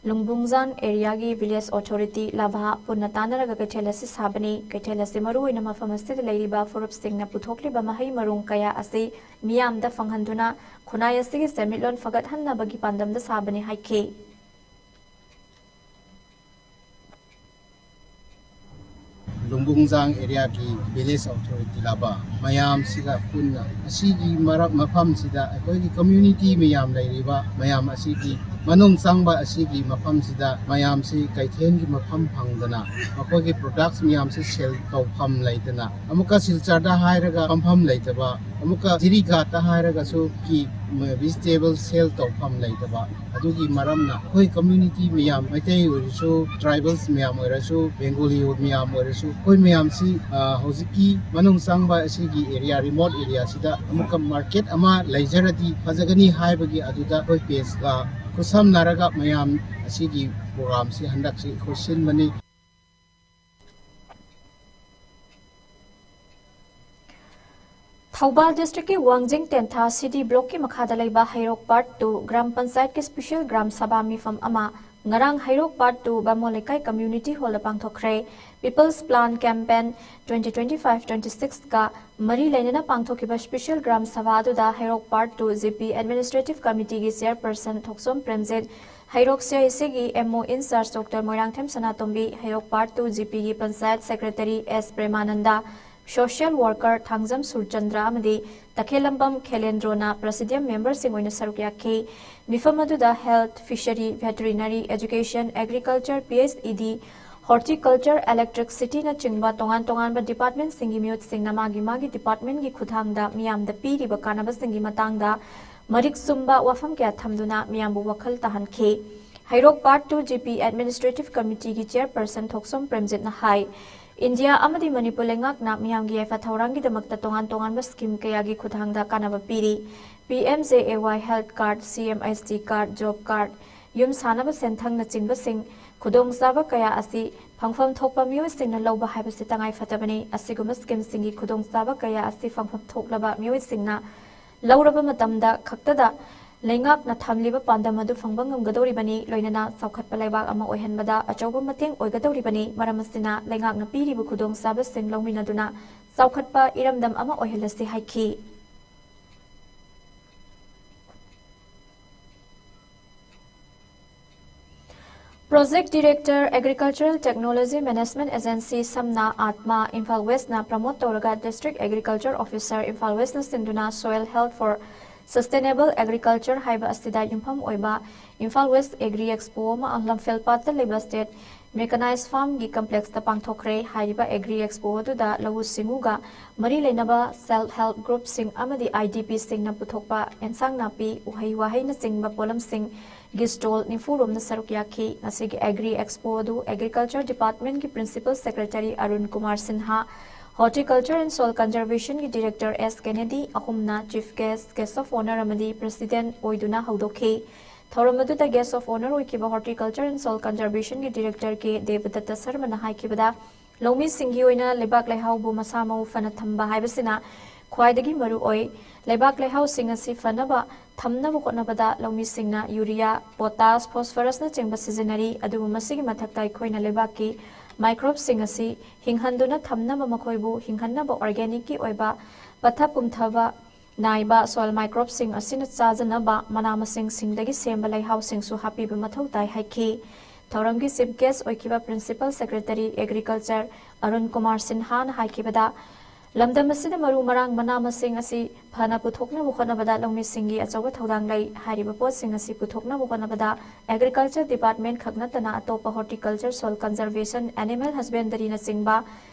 ꯂꯨꯡꯕꯨꯡꯖꯥꯡ ꯑꯦꯔꯤꯌꯥꯒꯤ ꯚꯤꯂꯦꯖ ꯑꯣꯊꯣꯔꯤꯇꯤ ꯂꯥꯚꯥ ꯄꯨꯟꯅ ꯇꯥꯟꯅꯔꯒ ꯀꯩꯊꯦꯜ ꯑꯁꯤ ꯁꯥꯕꯅꯤ꯫ ꯀꯩꯊꯦꯜ ꯑꯁꯤ ꯃꯔꯨꯑꯣꯏꯅ ꯃꯐꯝ ꯑꯁꯤꯗ ꯂꯩꯔꯤꯕ ꯐꯨꯔꯨꯞꯁꯤꯡꯅ ꯄꯨꯊꯣꯛꯂꯤꯕ ꯃꯍꯩ ꯃꯔꯣꯡ ꯀꯌꯥ ꯑꯁꯤ ꯃꯤꯌꯥꯝꯗ ꯐꯪꯍꯟꯗꯨꯅ ꯈꯨꯟꯅꯥꯏ ꯑꯁꯤꯒꯤ ꯁꯦꯟꯃꯤꯠꯂꯣꯟ ꯐꯒꯠꯍꯟꯅꯕꯒꯤ ꯄꯥꯟꯗꯝꯗ ꯁꯥꯕꯅꯤ ꯍꯥꯏꯈꯤ꯫ ꯂꯨꯡꯕꯨꯡꯖꯥꯡ ꯑꯦꯔꯤꯌꯥꯒꯤ ꯚꯤꯂꯦꯖ ꯑꯣꯊꯣꯔꯤꯇꯤ ꯂꯥꯚꯥ ꯃꯌꯥꯝꯁꯤꯒ ꯄꯨꯟꯅ ꯑꯁꯤꯒꯤ ꯃꯔꯛ ꯃꯐꯝꯁꯤꯗ ꯑꯩꯈꯣꯏꯒꯤ ꯀꯝꯃ꯭ꯌꯨꯅꯤꯇꯤ ꯃꯌꯥꯝ ꯂꯩꯔꯤꯕ ꯃꯌꯥꯝ ꯑꯁꯤꯒꯤ ꯃꯅꯨꯡ ꯆꯪꯕ ꯑꯁꯤꯒꯤ ꯃꯐꯝꯁꯤꯗ ꯃꯌꯥꯝꯁꯤ ꯀꯩꯊꯦꯜꯒꯤ ꯃꯐꯝ ꯐꯪꯗꯅ ꯃꯈꯣꯏꯒꯤ ꯄ꯭ꯔꯣꯗꯛꯁ ꯃꯌꯥꯝꯁꯤ ꯁꯦꯜ ꯇꯧꯐꯝ ꯂꯩꯇꯅ ꯑꯃꯨꯛꯀ ꯁꯤꯜꯆꯔꯗ ꯍꯥꯏꯔꯒ ꯐꯝꯐꯝ ꯂꯩꯇꯕ, ꯑꯃꯨꯛꯀ ꯖꯤꯔꯤꯘꯥꯠꯇ ꯍꯥꯏꯔꯒꯁꯨ ꯀꯤ ꯚꯤꯖꯤꯇꯦꯕꯜ ꯁꯦꯜ ꯇꯧꯐꯝ ꯂꯩꯇꯕ, ꯑꯗꯨꯒꯤ ꯃꯔꯝꯅ ꯑꯩꯈꯣꯏ ꯀꯝꯃ꯭ꯌꯨꯅꯤꯇꯤ ꯃꯌꯥꯝ, ꯃꯩꯇꯩ ꯑꯣꯏꯔꯁꯨ, ꯇ꯭ꯔꯥꯏꯕꯜꯁ ꯃꯌꯥꯝ ꯑꯣꯏꯔꯁꯨ, ꯕꯦꯡꯒꯣꯂꯤ ꯃꯌꯥꯝ ꯑꯣꯏꯔꯁꯨ, ꯑꯩꯈꯣꯏ ꯃꯌꯥꯝꯁꯤ, ꯑ, ꯍꯧꯖꯤꯛꯀꯤ ꯃꯅꯨꯡ ꯆꯪꯕ ꯑꯁꯤꯒꯤ ꯑꯦꯔꯤꯌꯥ, ꯔꯤꯃꯣꯠ ꯑꯦꯔꯤꯌꯥꯁꯤꯗ ꯑꯃꯨꯛꯀ ꯃꯥꯔꯀꯦꯠ ꯑꯃ ꯂꯩꯖꯔꯗꯤ ꯐꯖꯒꯅꯤ ꯍꯥꯏꯕꯒꯤ ꯑꯗꯨꯗ ꯑꯩꯈꯣꯏ ꯄꯦꯖꯀ ꯈꯨꯠꯁꯝꯅꯔꯒ ꯃꯌꯥꯝ ꯑꯁꯤꯒꯤ ꯄ꯭ꯔꯣꯒ꯭ꯔꯥꯝꯁꯤ ꯍꯟꯗꯛꯁꯤ ꯑꯩꯈꯣꯏ ꯁꯤꯟꯕꯅꯤ꯫ ꯊꯧꯕꯥꯜ ꯗꯤꯁꯇ꯭ꯔꯤꯛꯀꯤ ꯋꯥꯡꯖꯤꯡ ꯇꯦꯟꯊꯥ ꯁꯤꯇꯤ ꯕ꯭ꯂꯣꯛꯀꯤ ꯃꯈꯥꯗ ꯂꯩꯕ ꯍꯩꯔꯣꯛ ꯄꯥꯔꯠ ꯇꯨ ꯒ꯭ꯔꯥꯝ ꯄꯟꯆꯥꯌꯠꯀꯤ ꯁ꯭ꯄꯦꯁꯤꯌꯦꯜ ꯒ꯭ꯔꯥꯝ ꯁꯚꯥ ꯃꯤꯐꯝ ꯑꯃ ꯉꯔꯥꯡ ꯍꯩꯔꯣꯛ ꯄꯥꯔꯠ ꯇꯨ ꯕꯥꯃꯣꯟ ꯂꯩꯀꯥꯏ ꯀꯝꯃ꯭ꯌꯨꯅꯤꯇꯤ ꯍꯣꯜꯗ ꯄꯥꯡꯊꯣꯛꯈ꯭ꯔꯦ꯫ People's plan campaign twenty twenty five twenty ꯁꯤꯛꯁꯀ ꯃꯔꯤ ꯂꯩꯅꯅ ꯄꯥꯡꯊꯣꯛꯈꯤꯕ ꯁ꯭ꯄꯦꯁꯤꯌꯦꯜ ꯒ꯭ꯔꯥꯝ ꯁꯚꯥ ꯑꯗꯨꯗ Heirok part two G P administrative committee chairperson Thokchom Premjit, Heirok C ꯑꯥꯏ ꯁꯤꯒꯤ M O in-charge doctor Moirangthem ꯁꯅꯥꯇꯣꯝꯕꯤ, ꯍꯩꯔꯣꯛ ꯄꯥꯔꯠ ꯇꯨ ꯖꯤ ꯄꯤꯒꯤ ꯄꯟꯆꯥꯌꯠ ꯁꯦꯀ꯭ꯔꯦꯇꯔꯤ ꯑꯦꯁ ꯄ꯭ꯔꯦꯃꯥꯅꯟꯗ, ꯁꯣꯁꯤꯌꯦꯜ ꯋꯥꯔꯀꯔ ꯊꯥꯡꯖꯝ ꯁꯨꯔꯆꯟꯗ꯭ꯔ ꯑꯃꯗꯤ ꯇꯈꯦꯜꯂꯝꯕꯝ ꯈꯦꯂꯦꯟꯗ꯭ꯔꯣꯅ ꯄ꯭ꯔꯦꯁꯤꯗꯤꯌꯝ ꯃꯦꯝꯕꯔꯁꯤꯡ ꯑꯣꯏꯅ ꯁꯔꯨꯛ ꯌꯥꯈꯤ꯫ ꯃꯤꯐꯝ ꯑꯗꯨꯗ health, fishery, veterinary, education, agriculture, P H E D, horticulture, ꯏꯂꯦꯛꯇ꯭ꯔꯤꯛꯁꯤꯇꯤꯅꯆꯤꯡꯕ ꯇꯣꯉꯥꯟ ꯇꯣꯉꯥꯟꯕ ꯗꯤꯄꯥꯔꯠꯃꯦꯟꯠꯁꯤꯡꯒꯤ ꯃꯤꯍꯨꯠꯁꯤꯡꯅ ꯃꯥꯒꯤ ꯃꯥꯒꯤ ꯗꯤꯄꯥꯔꯠꯃꯦꯟꯠꯀꯤ ꯈꯨꯠꯊꯥꯡꯗ ꯃꯤꯌꯥꯝꯗ ꯄꯤꯔꯤꯕ ꯀꯥꯟꯅꯕꯁꯤꯡꯒꯤ ꯃꯇꯥꯡꯗ ꯃꯔꯤꯛ ꯆꯨꯝꯕ ꯋꯥꯐꯝ ꯀꯌꯥ ꯊꯝꯗꯨꯅ ꯃꯤꯌꯥꯝꯕꯨ ꯋꯥꯈꯜ ꯇꯥꯍꯟꯈꯤ꯫ Heirok part two G P administrative committee chairperson Thokchom ꯄ꯭ꯔꯦꯝꯖꯤꯠꯅ ꯍꯥꯏ, ꯏꯟꯗꯤꯌꯥ ꯑꯃꯗꯤ ꯃꯅꯤꯄꯨꯔ ꯂꯩꯉꯥꯛꯅ ꯃꯤꯌꯥꯝꯒꯤ ꯌꯥꯏꯐ ꯊꯧꯔꯥꯡꯒꯤꯗꯃꯛꯇ ꯇꯣꯉꯥꯟ ꯇꯣꯉꯥꯟꯕ ꯁ꯭ꯀꯤꯝ ꯀꯌꯥꯒꯤ ꯈꯨꯠꯊꯥꯡꯗ ꯀꯥꯟꯅꯕ ꯄꯤꯔꯤ꯫ ꯄꯤ ꯑꯦꯝ ꯖꯦ ꯑꯦ ꯋꯥꯏ ꯍꯦꯜꯊ ꯀꯥꯔꯗ, ꯁꯤ ꯑꯦꯝ ꯑꯦꯁ ꯇꯤ ꯀꯥꯔꯗ, ꯖꯣꯕ ꯀꯥꯔꯗ, ꯌꯨꯝ ꯁꯥꯅꯕ ꯁꯦꯟꯊꯪꯅꯆꯤꯡꯕꯁꯤꯡ ꯈꯨꯗꯣꯡꯆꯥꯕ ꯀꯌꯥ ꯑꯁꯤ ꯐꯪꯐꯝ ꯊꯣꯛꯄ ꯃꯤꯑꯣꯏꯁꯤꯡꯅ ꯂꯧꯕ ꯍꯥꯏꯕꯁꯤ ꯇꯉꯥꯏ ꯐꯗꯕꯅꯤ꯫ ꯑꯁꯤꯒꯨꯝꯕ scheme ꯁꯤꯡꯒꯤ ꯈꯨꯗꯣꯡꯆꯥꯕ ꯀꯌꯥ ꯑꯁꯤ ꯐꯪꯐꯝ ꯊꯣꯛꯂꯕ ꯃꯤꯑꯣꯏꯁꯤꯡꯅ ꯂꯧꯔꯕ ꯃꯇꯝꯗ ꯈꯛꯇꯗ ꯂꯩꯉꯥꯛꯅ ꯊꯝꯂꯤꯕ ꯄꯥꯟꯗꯝ ꯑꯗꯨ ꯐꯪꯕ ꯉꯝꯒꯗꯧꯔꯤꯕꯅꯤ, ꯂꯣꯏꯅꯅ ꯆꯥꯎꯈꯠꯄ ꯂꯩꯕꯥꯛ ꯑꯃ ꯑꯣꯏꯍꯟꯕꯗ ꯑꯆꯧꯕ ꯃꯇꯦꯡ ꯑꯣꯏꯒꯗꯧꯔꯤꯕꯅꯤ꯫ ꯃꯔꯝ ꯑꯁꯤꯅ ꯂꯩꯉꯥꯛꯅ ꯄꯤꯔꯤꯕ ꯈꯨꯗꯣꯡꯆꯥꯕꯁꯤꯡ ꯂꯧꯃꯤꯟꯅꯗꯨꯅ ꯆꯥꯎꯈꯠꯄ ꯏꯔꯝꯗꯝ ꯑꯃ ꯑꯣꯏꯍꯜꯂꯁꯤ ꯍꯥꯏꯈꯤ꯫ Project Director, Agricultural Technology Management Agency, ꯁꯝꯅ ꯑꯥꯠꯃꯥ, ꯏꯝꯐꯥꯜ ꯋꯦꯁꯅ promote ꯇꯧꯔꯒ District Agriculture Officer, ꯏꯝꯐꯥꯜ ꯋꯦꯁꯅ ꯁꯤꯟꯗꯨꯅ Soil Health for Sustainable Agriculture ꯍꯥꯏꯕ ꯑꯁꯤꯗ ꯌꯨꯝꯐꯝ ꯑꯣꯏꯕ ꯏꯝꯐꯥꯜ ꯋꯦꯁ ꯑꯦꯒ꯭ꯔꯤ ꯑꯦꯛꯁꯄꯣ ꯑꯃ ꯂꯝꯐꯦꯜ ꯄꯥꯠꯇ ꯂꯩꯕ State Mechanized Farm ꯒꯤ complex ꯇ ꯄꯥꯡꯊꯣꯛꯈ꯭ꯔꯦ꯫ ꯍꯥꯏꯔꯤꯕ ꯑꯦꯒ꯭ꯔꯤ ꯑꯦꯛꯁꯄꯣ ꯑꯗꯨꯗ ꯂꯧꯎ ꯁꯤꯡꯎꯒ ꯃꯔꯤ ꯂꯩꯅꯕ self help group ꯁꯤꯡ ꯑꯃꯗꯤ I D P ꯁꯤꯡꯅ ꯄꯨꯊꯣꯛꯄ ꯑꯦꯟꯁꯥꯡ ꯅꯥꯄꯤ, ꯎꯍꯩ ꯋꯥꯍꯩꯅꯆꯤꯡꯕ ꯄꯣꯠꯂꯝꯁꯤꯡꯒꯤ stall ꯅꯤꯐꯨ ꯔꯣꯝꯅ ꯁꯔꯨꯛ ꯌꯥꯈꯤ꯫ ꯉꯁꯤꯒꯤ ꯑꯦꯒ꯭ꯔꯤ ꯑꯦꯛꯁꯄꯣ ꯑꯗꯨ Agriculture Department ꯀꯤ Principal Secretary Arun Kumar Sinha, Horticulture and Soil Conservation ꯒꯤ Director S Kennedy ꯑꯍꯨꯝꯅ Chief Guest, Guest of Honour ꯑꯃꯗꯤ President ꯑꯣꯏꯗꯨꯅ ꯍꯧꯗꯣꯛꯈꯤ꯫ ꯊꯧꯔꯝ ꯑꯗꯨꯗ Guest of Honour ꯑꯣꯏꯈꯤꯕ Horticulture and Soil Conservation ꯒꯤ Director ꯀꯦ ꯗꯦꯕꯗꯠꯇ ꯁꯔꯃꯅ ꯍꯥꯏꯈꯤꯕꯗ, ꯂꯧꯃꯤꯁꯤꯡꯒꯤ ꯑꯣꯏꯅ ꯂꯩꯕꯥꯛ ꯂꯩꯍꯥꯎꯕꯨ ꯃꯁꯥ ꯃꯎ ꯐꯅ ꯊꯝꯕ ꯍꯥꯏꯕꯁꯤꯅ ꯈ꯭ꯋꯥꯏꯗꯒꯤ ꯃꯔꯨ ꯑꯣꯏ꯫ ꯂꯩꯕꯥꯛ ꯂꯩꯍꯥꯎꯁꯤꯡ ꯑꯁꯤ ꯐꯅꯕ ꯊꯝꯅꯕ ꯍꯣꯠꯅꯕꯗ ꯂꯧꯃꯤꯁꯤꯡꯅ urea, potash, phosphorus ꯅꯆꯤꯡꯕ ꯁꯤꯖꯤꯟꯅꯔꯤ, ꯑꯗꯨꯕꯨ ꯃꯁꯤꯒꯤ ꯃꯊꯛꯇ ꯑꯩꯈꯣꯏꯅ ꯂꯩꯕꯥꯛꯀꯤ microbe ꯁꯤꯡ ꯑꯁꯤ ꯍꯤꯡꯍꯟꯗꯨꯅ ꯊꯝꯅꯕ ꯃꯈꯣꯏꯕꯨ ꯍꯤꯡꯍꯟꯅꯕ organic ꯀꯤ ꯑꯣꯏꯕ ꯄꯠꯊ ꯄꯨꯝꯊꯕ ꯅꯥꯏꯕ soil microbe ꯁꯤꯡ ꯑꯁꯤꯅ ꯆꯥꯖꯅꯕ ꯃꯅꯥ ꯃꯁꯤꯡꯁꯤꯡꯗꯒꯤ ꯁꯦꯝꯕ ꯂꯩꯍꯥꯎꯁꯤꯡꯁꯨ ꯍꯥꯞꯄꯤꯕ ꯃꯊꯧ ꯇꯥꯏ ꯍꯥꯏꯈꯤ꯫ ꯊꯧꯔꯝꯒꯤ Chief Guest ꯑꯣꯏꯈꯤꯕ Principal Secretary Agriculture Arun Kumar ꯁꯤꯟꯍꯥꯅ ꯍꯥꯏꯈꯤꯕꯗ, ꯂꯝꯗꯝ ꯑꯁꯤꯗ ꯃꯔꯨ ꯃꯔꯥꯡ ꯃꯅꯥ ꯃꯁꯤꯡ ꯑꯁꯤ ꯐꯅ ꯄꯨꯊꯣꯛꯅꯕ ꯍꯣꯠꯅꯕꯗ ꯂꯧꯃꯤꯁꯤꯡꯒꯤ ꯑꯆꯧꯕ ꯊꯧꯗꯥꯡ ꯂꯩ꯫ ꯍꯥꯏꯔꯤꯕ ꯄꯣꯠꯁꯤꯡ ꯑꯁꯤ ꯄꯨꯊꯣꯛꯅꯕ ꯍꯣꯠꯅꯕꯗ Agriculture Department ꯈꯛ ꯅꯠꯇꯅ ꯑꯇꯣꯞꯄ Horticulture, Soil Conservation, Animal Husbandary ꯅꯆꯤꯡꯕ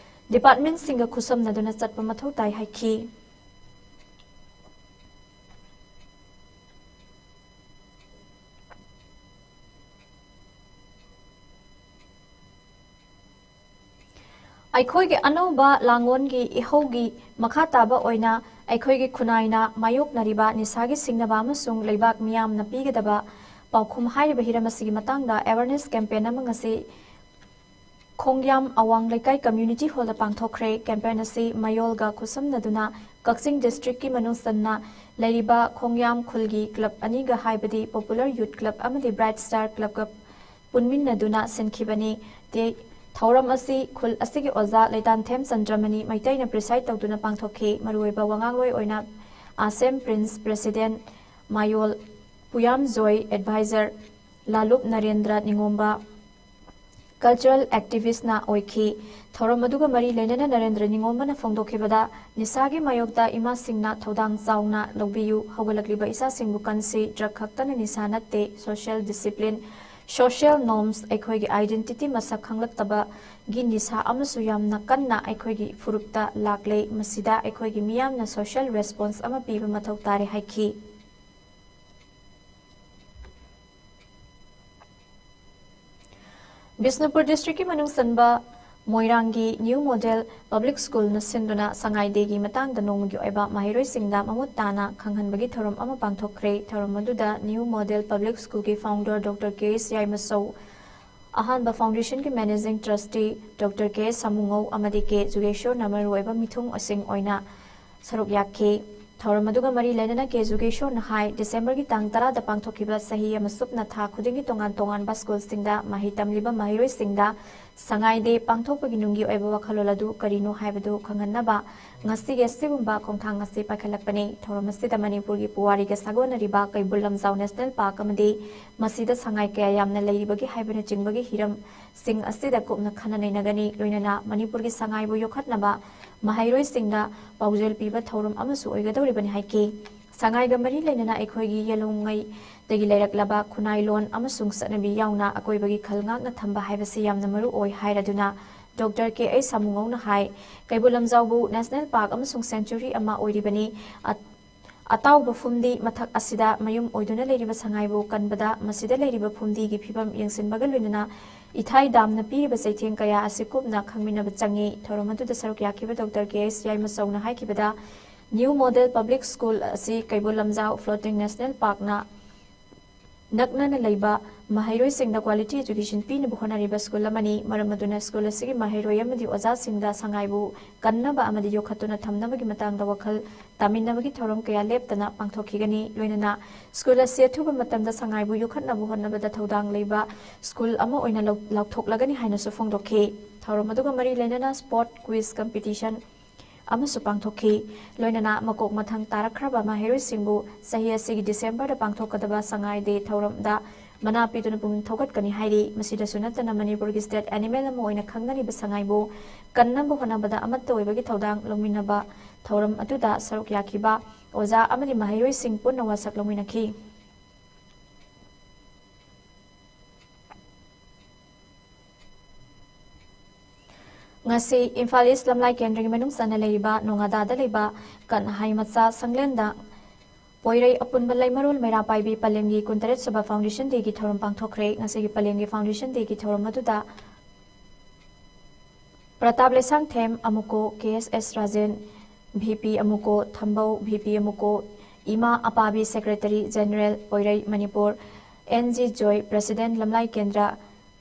department ꯁꯤꯡꯒ ꯈꯨꯠꯁꯝꯅꯗꯨꯅ ꯆꯠꯄ ꯃꯊꯧ ꯇꯥꯏ ꯍꯥꯏꯈꯤ꯫ ꯑꯩꯈꯣꯏꯒꯤ ꯑꯅꯧꯕ ꯂꯥꯡꯂꯣꯟꯒꯤ ꯏꯍꯧꯒꯤ ꯃꯈꯥ ꯇꯥꯕ ꯑꯣꯏꯅ ꯑꯩꯈꯣꯏꯒꯤ ꯈꯨꯟꯅꯥꯏꯅ ꯃꯥꯌꯣꯛꯅꯔꯤꯕ ꯅꯤꯁꯥꯒꯤ ꯁꯤꯡꯅꯕ ꯑꯃꯁꯨꯡ ꯂꯩꯕꯥꯛ ꯃꯤꯌꯥꯝꯅ ꯄꯤꯒꯗꯕ ꯄꯥꯎꯈꯨꯝ ꯍꯥꯏꯔꯤꯕ ꯍꯤꯔꯝ ꯑꯁꯤꯒꯤ ꯃꯇꯥꯡꯗ awareness campaign ꯑꯃ ꯉꯁꯤ ꯈꯣꯡꯌꯥꯝ ꯑꯋꯥꯡ ꯂꯩꯀꯥꯏ community hall ꯗ ꯄꯥꯡꯊꯣꯛꯈ꯭ꯔꯦ꯫ Campaign ꯑꯁꯤ ꯃꯌꯣꯜꯒ ꯈꯨꯠꯁꯝꯅꯗꯨꯅ ꯀꯛꯆꯤꯡ district ꯀꯤ ꯃꯅꯨꯡ ꯆꯟꯅ ꯂꯩꯔꯤꯕ ꯈꯣꯡꯌꯥꯝ ꯈꯨꯜꯒꯤ club ꯑꯅꯤꯒ ꯍꯥꯏꯕꯗꯤ Popular Youth Club ꯑꯃꯗꯤ Bright Star Club ꯀ ꯄꯨꯟꯃꯤꯟꯅꯗꯨꯅ ꯁꯤꯟꯈꯤꯕꯅꯤ꯫ ꯇꯦ-, ꯊꯧꯔꯝ ꯑꯁꯤ ꯈꯨꯜ ꯑꯁꯤꯒꯤ ꯑꯣꯖꯥ ꯂꯩꯇꯥꯟꯊꯦꯝ ꯆꯟꯗ꯭ꯔꯃꯅꯤ ꯃꯩꯇꯩꯅ preside ꯇꯧꯗꯨꯅ ꯄꯥꯡꯊꯣꯛꯈꯤ꯫ ꯃꯔꯨꯑꯣꯏꯕ ꯋꯥꯉꯥꯡꯂꯣꯏ ꯑꯣꯏꯅ ꯑꯁꯦꯝ Prince president ꯃꯌꯣꯜ ꯄꯨꯌꯥꯝꯖꯣꯏ advisor ꯂꯥꯂꯨꯞ Narendra ꯅꯤꯉꯣꯝꯕ cultural activist ꯅ ꯑꯣꯏꯈꯤ꯫ ꯊꯧꯔꯝ ꯑꯗꯨꯒ ꯃꯔꯤ ꯂꯩꯅꯅ ꯅꯔꯦꯟꯗ꯭ꯔ ꯅꯤꯉꯣꯝꯕꯅ ꯐꯣꯡꯗꯣꯛꯈꯤꯕꯗ, ꯅꯤꯁꯥꯒꯤ ꯃꯥꯌꯣꯛꯇ ꯏꯃꯥꯁꯤꯡꯅ ꯊꯧꯗꯥꯡ ꯆꯥꯎꯅ ꯂꯧꯕꯤꯌꯨ꯫ ꯍꯧꯒꯠꯂꯛꯂꯤꯕ ꯏꯆꯥꯁꯤꯡꯕꯨ ꯀꯟꯁꯤ꯫ Drug ꯈꯛꯇꯅ ꯅꯤꯁꯥ ꯅꯠꯇꯦ꯫ Social discipline, social norms, ꯑꯩꯈꯣꯏꯒꯤ identity ꯃꯁꯛ ꯈꯪꯂꯛꯇꯕꯒꯤ ꯅꯤꯁꯥ ꯑꯃꯁꯨ ꯌꯥꯝꯅ ꯀꯟꯅ ꯑꯩꯈꯣꯏꯒꯤ ꯐꯨꯔꯨꯞꯇ ꯂꯥꯛꯂꯦ꯫ ꯃꯁꯤꯗ ꯑꯩꯈꯣꯏꯒꯤ ꯃꯤꯌꯥꯝꯅ social response ꯑꯃ ꯄꯤꯕ ꯃꯊꯧ ꯇꯥꯔꯦ ꯍꯥꯏꯈꯤ꯫ ꯕꯤꯁꯅꯨꯄꯨꯔ district ꯀꯤ ꯃꯅꯨꯡ ꯆꯟꯕ ꯃꯣꯏꯔꯥꯡꯒꯤ New Model Public School ꯅ ꯁꯤꯟꯗꯨꯅ ꯁꯉꯥꯏ Day ꯒꯤ ꯃꯇꯥꯡꯗ ꯅꯣꯡꯃꯒꯤ ꯑꯣꯏꯕ ꯃꯍꯩꯔꯣꯏꯁꯤꯡꯗ ꯃꯃꯨꯠ ꯇꯥꯅ ꯈꯪꯍꯟꯕꯒꯤ ꯊꯧꯔꯝ ꯑꯃ ꯄꯥꯡꯊꯣꯛꯈ꯭ꯔꯦ꯫ ꯊꯧꯔꯝ ꯑꯗꯨꯗ New Model Public School ꯒꯤ founder Doctor ꯀꯦ ꯑꯦꯁ ꯌꯥꯏꯃꯆꯧ, ꯑꯍꯥꯟꯕ foundation ꯒꯤ managing trustee Doctor ꯀꯦ ꯑꯦꯁ ꯁꯥꯃꯨꯉꯧ ꯑꯃꯗꯤ ꯀꯦ ꯖꯨꯒꯦꯁꯣꯔꯅ ꯃꯔꯨꯑꯣꯏꯕ ꯃꯤꯊꯨꯡꯁꯤꯡ ꯑꯣꯏꯅ ꯁꯔꯨꯛ ꯌꯥꯈꯤ꯫ ꯊꯧꯔꯝ ꯑꯗꯨꯒ ꯃꯔꯤ ꯂꯩꯅꯅ ꯀꯦ ꯖꯨꯒꯦꯁꯣꯔꯅ ꯍꯥꯏ, December ꯒꯤ ꯇꯥꯡ ꯇꯔꯥꯗ ꯄꯥꯡꯊꯣꯛꯈꯤꯕ ꯆꯍꯤ ꯑꯃ ꯆꯨꯞꯅ ꯊꯥ ꯈꯨꯗꯤꯡꯒꯤ ꯇꯣꯉꯥꯟ ꯇꯣꯉꯥꯟꯕ school ꯁꯤꯡꯗ ꯃꯍꯩ ꯇꯝꯂꯤꯕ ꯃꯍꯩꯔꯣꯏꯁꯤꯡꯗ ꯁꯉꯥꯏ Day ꯄꯥꯡꯊꯣꯛꯄꯒꯤ ꯅꯨꯡꯒꯤ ꯑꯣꯏꯕ ꯋꯥꯈꯜꯂꯣꯟ ꯑꯗꯨ ꯀꯔꯤꯅꯣ ꯍꯥꯏꯕꯗꯨ ꯈꯪꯍꯟꯅꯕ ꯉꯁꯤꯒꯤ ꯑꯁꯤꯒꯨꯝꯕ ꯈꯣꯡꯊꯥꯡ ꯑꯁꯤ ꯄꯥꯏꯈꯠꯂꯛꯄꯅꯤ꯫ ꯊꯧꯔꯝ ꯑꯁꯤꯗ ꯃꯅꯤꯄꯨꯔꯒꯤ ꯄꯨꯋꯥꯔꯤꯒ ꯁꯥꯒꯣꯟꯅꯔꯤꯕ ꯀꯩꯕꯨꯜ ꯂꯝꯖꯥꯎ National Park ꯑꯃꯗꯤ ꯃꯁꯤꯗ ꯁꯉꯥꯏ ꯀꯌꯥ ꯌꯥꯝꯅ ꯂꯩꯔꯤꯕꯒꯤ ꯍꯥꯏꯕꯅꯆꯤꯡꯕꯒꯤ ꯍꯤꯔꯝꯁꯤꯡ ꯑꯁꯤꯗ ꯀꯨꯞꯅ ꯈꯟꯅ ꯅꯩꯅꯒꯅꯤ꯫ ꯂꯣꯏꯅꯅ ꯃꯅꯤꯄꯨꯔꯒꯤ ꯁꯉꯥꯏꯕꯨ ꯌꯣꯛꯈꯠꯅꯕ ꯃꯍꯩꯔꯣꯏꯁꯤꯡꯗ ꯄꯥꯎꯖꯦꯜ ꯄꯤꯕ ꯊꯧꯔꯝ ꯑꯃꯁꯨ ꯑꯣꯏꯒꯗꯧꯔꯤꯕꯅꯤ ꯍꯥꯏꯈꯤ꯫ ꯁꯉꯥꯏꯒ ꯃꯔꯤ ꯂꯩꯅꯅ ꯑꯩꯈꯣꯏꯒꯤ ꯌꯦꯜꯍꯧꯉꯩꯗꯒꯤ ꯂꯩꯔꯛꯂꯕ ꯈꯨꯟꯅꯥꯏ ꯂꯣꯟ ꯑꯃꯁꯨꯡ ꯆꯠꯅꯕꯤ ꯌꯥꯎꯅ ꯑꯀꯣꯏꯕꯒꯤ ꯈꯜ ꯉꯥꯛꯅ ꯊꯝꯕ ꯍꯥꯏꯕꯁꯤ ꯌꯥꯝꯅ ꯃꯔꯨ ꯑꯣꯏ ꯍꯥꯏꯔꯗꯨꯅ Doctor ꯀꯦ ꯑꯩꯆ ꯁꯥꯃꯨꯉꯧꯅ ꯍꯥꯏ, ꯀꯩꯕꯨꯜ ꯂꯝꯖꯥꯎꯕꯨ National Park ꯑꯃꯁꯨꯡ Sanctuary ꯑꯃ ꯑꯣꯏꯔꯤꯕꯅꯤ꯫ ꯑ-, ꯑꯇꯥꯎꯕ ꯐꯨꯝꯗꯤ ꯃꯊꯛ ꯑꯁꯤꯗ ꯃꯌꯨꯝ ꯑꯣꯏꯗꯨꯅ ꯂꯩꯔꯤꯕ ꯁꯉꯥꯏꯕꯨ ꯀꯟꯕꯗ ꯃꯁꯤꯗ ꯂꯩꯔꯤꯕ ꯐꯨꯝꯗꯤꯒꯤ ꯐꯤꯕꯝ ꯌꯦꯡꯁꯤꯟꯕꯒ ꯂꯣꯏꯅꯅ ꯏꯊꯥꯏ ꯗꯥꯝꯅ ꯄꯤꯔꯤꯕ ꯆꯩꯊꯦꯡ ꯀꯌꯥ ꯑꯁꯤ ꯀꯨꯞꯅ ꯈꯪꯃꯤꯟꯅꯕ ꯆꯪꯏ꯫ ꯊꯧꯔꯝ ꯑꯗꯨꯗ ꯁꯔꯨꯛ ꯌꯥꯈꯤꯕ Doctor ꯀꯦ H ꯌꯥꯏꯃꯆꯧꯅ ꯍꯥꯏꯈꯤꯕꯗ, New Model Public School ꯑꯁꯤ Keibul Lamjao Floating National Park ꯅ ꯅꯛꯅꯅ ꯂꯩꯕ ꯃꯍꯩꯔꯣꯏꯁꯤꯡꯗ quality education ꯄꯤꯅꯕ ꯍꯣꯠꯅꯔꯤꯕ ꯁ꯭ꯀꯨꯜ ꯑꯃꯅꯤ꯫ ꯃꯔꯝ ꯑꯗꯨꯅ ꯁ꯭ꯀꯨꯜ ꯑꯁꯤꯒꯤ ꯃꯍꯩꯔꯣꯏ ꯑꯃꯗꯤ ꯑꯣꯖꯥꯁꯤꯡꯗ ꯁꯉꯥꯏꯕꯨ ꯀꯟꯅꯕ ꯑꯃꯗꯤ ꯌꯣꯛꯈꯠꯇꯨꯅ ꯊꯝꯅꯕꯒꯤ ꯃꯇꯥꯡꯗ ꯋꯥꯈꯜ ꯇꯥꯃꯤꯟꯅꯕꯒꯤ ꯊꯧꯔꯝ ꯀꯌꯥ ꯂꯦꯞꯇꯅ ꯄꯥꯡꯊꯣꯛꯈꯤꯒꯅꯤ꯫ ꯂꯣꯏꯅꯅ ꯁ꯭ꯀꯨꯜ ꯑꯁꯤ ꯑꯊꯨꯕ ꯃꯇꯝꯗ ꯁꯉꯥꯏꯕꯨ ꯌꯣꯛꯈꯠꯅꯕ ꯍꯣꯠꯅꯕꯗ ꯊꯧꯗꯥꯡ ꯂꯩꯕ ꯁ꯭ꯀꯨꯜ ꯑꯃ ꯑꯣꯏꯅ ꯂꯧ-, ꯂꯥꯎꯊꯣꯛꯂꯒꯅꯤ ꯍꯥꯏꯅꯁꯨ ꯐꯣꯡꯗꯣꯛꯈꯤ꯫ ꯊꯧꯔꯝ ꯑꯗꯨꯒ ꯃꯔꯤ ꯂꯩꯅꯅ sport quiz competition ꯑꯃꯁꯨ ꯄꯥꯡꯊꯣꯛꯈꯤ꯫ ꯂꯣꯏꯅꯅ ꯃꯀꯣꯛ ꯃꯊꯪ ꯇꯥꯔꯛꯈ꯭ꯔꯕ ꯃꯍꯩꯔꯣꯏꯁꯤꯡꯕꯨ ꯆꯍꯤ ꯑꯁꯤꯒꯤ ꯗꯤꯁꯦꯝꯕꯔꯗ ꯄꯥꯡꯊꯣꯛꯀꯗꯕ ꯁꯉꯥꯏ ꯗꯦ ꯊꯧꯔꯝꯗ ꯃꯅꯥ ꯄꯤꯗꯨꯅ ꯄꯨꯛꯅꯤꯡ ꯊꯧꯒꯠꯀꯅꯤ ꯍꯥꯏꯔꯤ꯫ ꯃꯁꯤꯗꯁꯨ ꯅꯠꯇꯅ ꯃꯅꯤꯄꯨꯔꯒꯤ state animal ꯑꯃ ꯑꯣꯏꯅ ꯈꯪꯅꯔꯤꯕ ꯁꯉꯥꯏꯕꯨ ꯀꯟꯅꯕ ꯍꯣꯠꯅꯕꯗ ꯑꯃꯠꯇ ꯑꯣꯏꯕꯒꯤ ꯊꯧꯗꯥꯡ ꯂꯧꯃꯤꯟꯅꯕ ꯊꯧꯔꯝ ꯑꯗꯨꯗ ꯁꯔꯨꯛ ꯌꯥꯈꯤꯕ ꯑꯣꯖꯥ ꯑꯃꯗꯤ ꯃꯍꯩꯔꯣꯏꯁꯤꯡ ꯄꯨꯟꯅ ꯋꯥꯁꯛ ꯂꯧꯃꯤꯟꯅꯈꯤ꯫ ꯉꯁꯤ ꯏꯝꯐꯥꯜ ꯏꯁ ꯂꯝꯂꯥꯏ ꯀꯦꯟꯗ꯭ꯔꯒꯤ ꯃꯅꯨꯡ ꯆꯟꯅ ꯂꯩꯔꯤꯕ ꯅꯣꯉꯥꯗꯥꯗ ꯂꯩꯕ ꯀꯟꯍꯥꯏ ꯃꯆꯥ ꯁꯪꯂꯦꯟꯗ ꯄꯣꯏꯔꯩ ꯑꯄꯨꯟꯕ ꯂꯩꯃꯔꯣꯜ ꯃꯩꯔꯥ ꯄꯥꯏꯕꯤ ꯄꯂꯦꯝꯒꯤ ꯀꯨꯟꯇꯔꯦꯠ ꯁꯨꯕ Foundation Day ꯒꯤ ꯊꯧꯔꯝ ꯄꯥꯡꯊꯣꯛꯈ꯭ꯔꯦ꯫ ꯉꯁꯤꯒꯤ ꯄꯂꯦꯝꯒꯤ Foundation Day ꯒꯤ ꯊꯧꯔꯝ ꯑꯗꯨꯗ ꯄ꯭ꯔꯇꯥꯞ ꯂꯩꯁꯥꯡꯊꯦꯝ ꯑꯃꯨꯀꯣ, K S S Rajen, V P ꯑꯃꯨꯀꯣ, ꯊꯝꯕꯧ ꯚꯤ ꯄꯤ ꯑꯃꯨꯀꯣ, ꯏꯃꯥ ꯑꯄꯥꯕꯤ Secretary General Poirei Manipur, N G Joy President Lamlai Kendra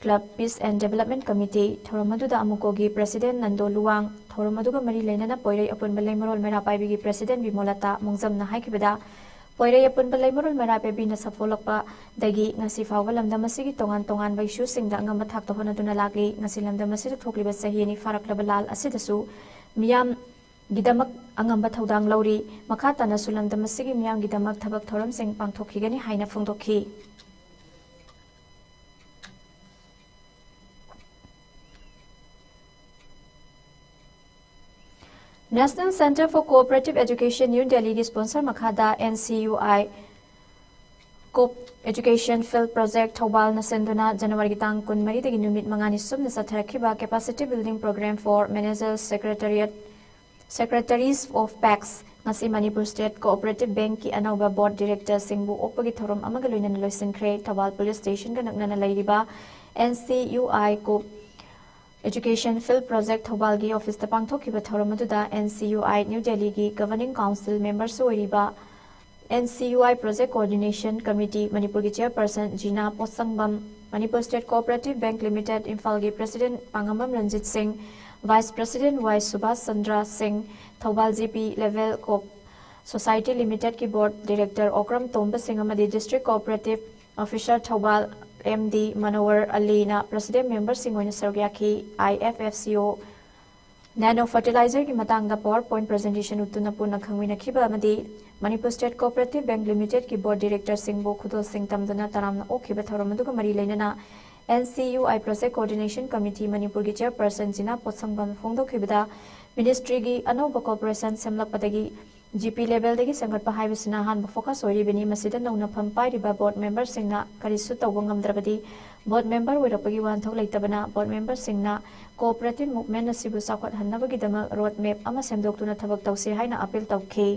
Club Peace and Development Committee꯫ ꯊꯧꯔꯝ ꯑꯗꯨꯗ ꯑꯃꯨꯀꯣꯒꯤ President ꯅꯟꯗꯣ ꯂꯨꯋꯥꯡ, ꯊꯧꯔꯝ ꯑꯗꯨꯒ ꯃꯔꯤ ꯂꯩꯅꯅ ꯄꯣꯏꯔꯩ ꯑꯄꯨꯟꯕ ꯂꯩꯃꯔꯣꯜ ꯃꯩꯔꯥ ꯄꯥꯏꯕꯤꯒꯤ President ꯕꯤꯃꯣꯂꯇꯥ ꯃꯣꯡꯖꯝꯅ ꯍꯥꯏꯈꯤꯕꯗ, ꯄꯣꯏꯔꯩ ꯑꯄꯨꯟꯕ ꯂꯩꯃꯔꯣꯜ ꯃꯩꯔꯥ ꯄꯥꯏꯕꯤꯅ ꯁꯥꯐꯣꯂꯛꯄꯗꯒꯤ ꯉꯁꯤ ꯐꯥꯎꯕ ꯂꯝꯗꯝ ꯑꯁꯤꯒꯤ ꯇꯣꯉꯥꯟ ꯇꯣꯉꯥꯟꯕ issue ꯁꯤꯡꯗ ꯑꯉꯝꯕ ꯊꯥꯛꯇ ꯍꯣꯠꯅꯗꯨꯅ ꯂꯥꯛꯂꯤ꯫ ꯉꯁꯤ ꯂꯝꯗꯝ ꯑꯁꯤꯗ ꯊꯣꯛꯂꯤꯕ ꯆꯍꯤ ꯑꯅꯤ ꯐꯥꯔꯛꯂꯕ ꯂꯥꯜ ꯑꯁꯤꯗꯁꯨ ꯃꯤꯌꯥꯝꯒꯤꯗꯃꯛ ꯑꯉꯝꯕ ꯊꯧꯗꯥꯡ ꯂꯧꯔꯤ꯫ ꯃꯈꯥ ꯇꯥꯅꯁꯨ ꯂꯝꯗꯝ ꯑꯁꯤꯒꯤ ꯃꯤꯌꯥꯝꯒꯤꯗꯃꯛ ꯊꯕꯛ ꯊꯧꯔꯝꯁꯤꯡ ꯄꯥꯡꯊꯣꯛꯈꯤꯒꯅꯤ ꯍꯥꯏꯅ ꯐꯣꯡꯗꯣꯛꯈꯤ꯫ National Centre for Cooperative Education, New Delhi ꯒꯤ sponsor ꯃꯈꯥꯗ N C U I Co-, Education Field Project ꯊꯧꯕꯥꯜꯅ ꯁꯤꯟꯗꯨꯅ ꯖꯅꯋꯥꯔꯤꯒꯤ ꯇꯥꯡ ꯀꯨꯟꯃꯔꯤꯗꯒꯤ ꯅꯨꯃꯤꯠ ꯃꯉꯥꯅꯤ ꯁꯨꯞꯅ ꯆꯠꯊꯔꯛꯈꯤꯕ Capacity Building Program for Managers, Secretariat, Secretaries of PACS ꯉꯁꯤ ꯃꯅꯤꯄꯨꯔ State Cooperative Bank ꯀꯤ ꯑꯅꯧꯕ Board Director ꯁꯤꯡꯕꯨ ꯑꯣꯛꯄꯒꯤ ꯊꯧꯔꯝ ꯑꯃꯒ ꯂꯣꯏꯅꯅ ꯂꯣꯏꯁꯤꯟꯈ꯭ꯔꯦ꯫ ꯊꯧꯕꯥꯜ Police Station ꯒ ꯅꯛꯅꯅ ꯂꯩꯔꯤꯕ N C U I Co-, Education Field Project ꯊꯧꯕꯥꯜꯒꯤ office ꯇ ꯄꯥꯡꯊꯣꯛꯈꯤꯕ ꯊꯧꯔꯝ ꯑꯗꯨꯗ N C U I New Delhi ꯒꯤ Governing Council member ꯁꯨ ꯑꯣꯏꯔꯤꯕ NCUI Project Coordination Committee ꯃꯅꯤꯄꯨꯔꯒꯤ Chairperson ꯖꯤꯅꯥ ꯄꯣꯠꯁꯪꯕꯝ, Manipur State Cooperative Bank Limited ꯏꯝꯐꯥꯜꯒꯤ President ꯄꯥꯉꯝꯕꯝ ꯔꯟꯖꯤꯠ ꯁꯤꯡ, Vice President ꯋꯥꯏ ꯁꯨꯕꯥꯁ ꯆꯟꯗ꯭ꯔ ꯁꯤꯡ, Thoubal GP Level Coop Society Limitedꯀꯤ Board Director Okram ꯇꯣꯝꯕ ꯁꯤꯡ ꯑꯃꯗꯤ District Cooperative Officer Thoubal MD ꯃꯅꯣꯍꯔ ꯑꯂꯤꯅ President memberꯁꯤꯡ ꯑꯣꯏꯅ ꯁꯔꯨꯛ ꯌꯥꯈꯤ꯫ IFFCO Nano Fertilizerꯒꯤ ꯃꯇꯥꯡꯗ PowerPoint presentation ꯎꯠꯇꯨꯅ ꯄꯨꯟꯅ ꯈꯪꯃꯤꯟꯅꯈꯤꯕ ꯑꯃꯗꯤ Manipur State Cooperative Bank Limitedꯀꯤ Board Directorꯁꯤꯡꯕꯨ ꯈꯨꯗꯣꯜꯁꯤꯡ ꯇꯝꯗꯨꯅ ꯇꯔꯥꯝꯅ ꯑꯣꯛꯈꯤꯕ ꯊꯧꯔꯝ ꯑꯗꯨꯒ ꯃꯔꯤ ꯂꯩꯅꯅ NCUI Project Coordination Committee ꯃꯅꯤꯄꯨꯔꯒꯤ Chairperson ꯖꯤꯅꯥ ꯄꯣꯠꯁꯪꯕꯝꯅ ꯐꯣꯡꯗꯣꯛꯈꯤꯕꯗ, Ministryꯒꯤ ꯑꯅꯧꯕ corporation ꯁꯦꯝꯂꯛꯄꯗꯒꯤ GP levelꯗꯒꯤ ꯁꯦꯝꯒꯠꯄ ꯍꯥꯏꯕꯁꯤꯅ ꯑꯍꯥꯟꯕ focus ꯑꯣꯏꯔꯤꯕꯅꯤ꯫ ꯃꯁꯤꯗ ꯅꯧꯅ ꯐꯝ ꯄꯥꯏꯔꯤꯕ Board memberꯁꯤꯡꯅ ꯀꯔꯤꯁꯨ ꯇꯧꯕ ꯉꯝꯗ꯭ꯔꯕꯗꯤ Board member ꯑꯣꯏꯔꯛꯄꯒꯤ ꯋꯥꯍꯟꯊꯣꯛ ꯂꯩꯇꯕꯅ Board memberꯁꯤꯡꯅ cooperative movement ꯑꯁꯤꯕꯨ ꯆꯥꯎꯈꯠꯍꯟꯅꯕꯒꯤꯗꯃꯛ road map ꯑꯃ ꯁꯦꯝꯗꯣꯛꯇꯨꯅ ꯊꯕꯛ ꯇꯧꯁꯤ ꯍꯥꯏꯅ appeal ꯇꯧꯈꯤ꯫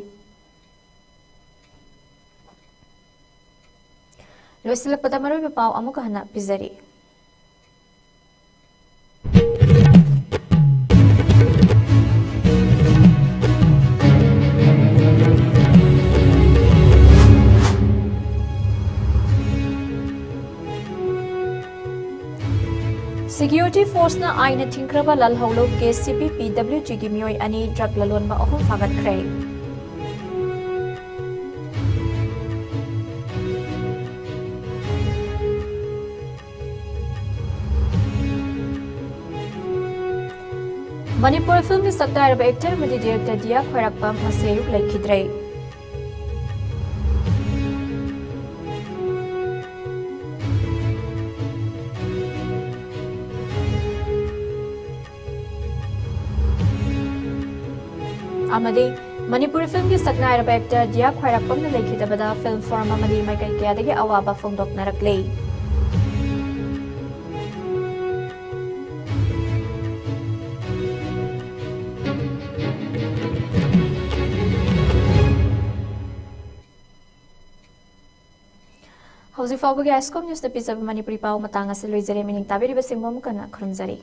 ꯂꯣꯏꯁꯤꯜꯂꯛꯄꯗ ꯃꯔꯨꯑꯣꯏꯕ ꯄꯥꯎ ꯑꯃꯨꯛꯀ ꯍꯟꯅ ꯄꯤꯖꯔꯤ꯫ Security forceꯅ ꯑꯥꯏꯟꯅ ꯊꯤꯡꯈ꯭ꯔꯕ ꯂꯥꯜꯍꯧꯂꯨꯞ KCP PWGꯒꯤ ꯃꯤꯑꯣꯏ ꯑꯅꯤ, drug ꯂꯂꯣꯟꯕ ꯑꯍꯨꯝ ꯐꯥꯒꯠꯈ꯭ꯔꯦ꯫ ꯃꯅꯤꯄꯨꯔ ꯐꯤꯜꯝꯒꯤ ꯁꯛꯅꯥꯏꯔꯕ actor ꯑꯃꯗꯤ director ꯗꯤꯌꯥ ꯈ꯭ꯋꯥꯏꯔꯥꯛꯄꯝ ꯉꯁꯤ ꯑꯌꯨꯛ ꯂꯩꯈꯤꯗ꯭ꯔꯦ꯫ ꯑꯃꯗꯤ ꯃꯅꯤꯄꯨꯔꯤ ꯐꯤꯜꯝꯒꯤ ꯁꯛꯅꯥꯏꯔꯕ actor ꯗꯤꯌꯥ ꯈ꯭ꯋꯥꯏꯔꯥꯛꯄꯝꯅ ꯂꯩꯈꯤꯗꯕꯗ film forum ꯑꯃꯗꯤ ꯃꯥꯏꯀꯩ ꯀꯌꯥꯗꯒꯤ ꯑꯋꯥꯕ ꯐꯣꯡꯗꯣꯛꯅꯔꯛꯂꯤ꯫ ꯍꯧꯖꯤꯛ ꯐꯥꯎꯕꯒꯤ ISCOM Newsꯇ ꯄꯤꯖꯕ ꯃꯅꯤꯄꯨꯔꯤ ꯄꯥꯎ ꯃꯇꯥꯡ ꯑꯁꯤ ꯂꯣꯏꯖꯔꯦ꯫ ꯃꯤꯅꯤꯡ ꯇꯥꯕꯤꯔꯤꯕꯁꯤꯡꯕꯨ ꯑꯃꯨꯛ ꯍꯟꯅ ꯈꯨꯔꯨꯝꯖꯔꯤ꯫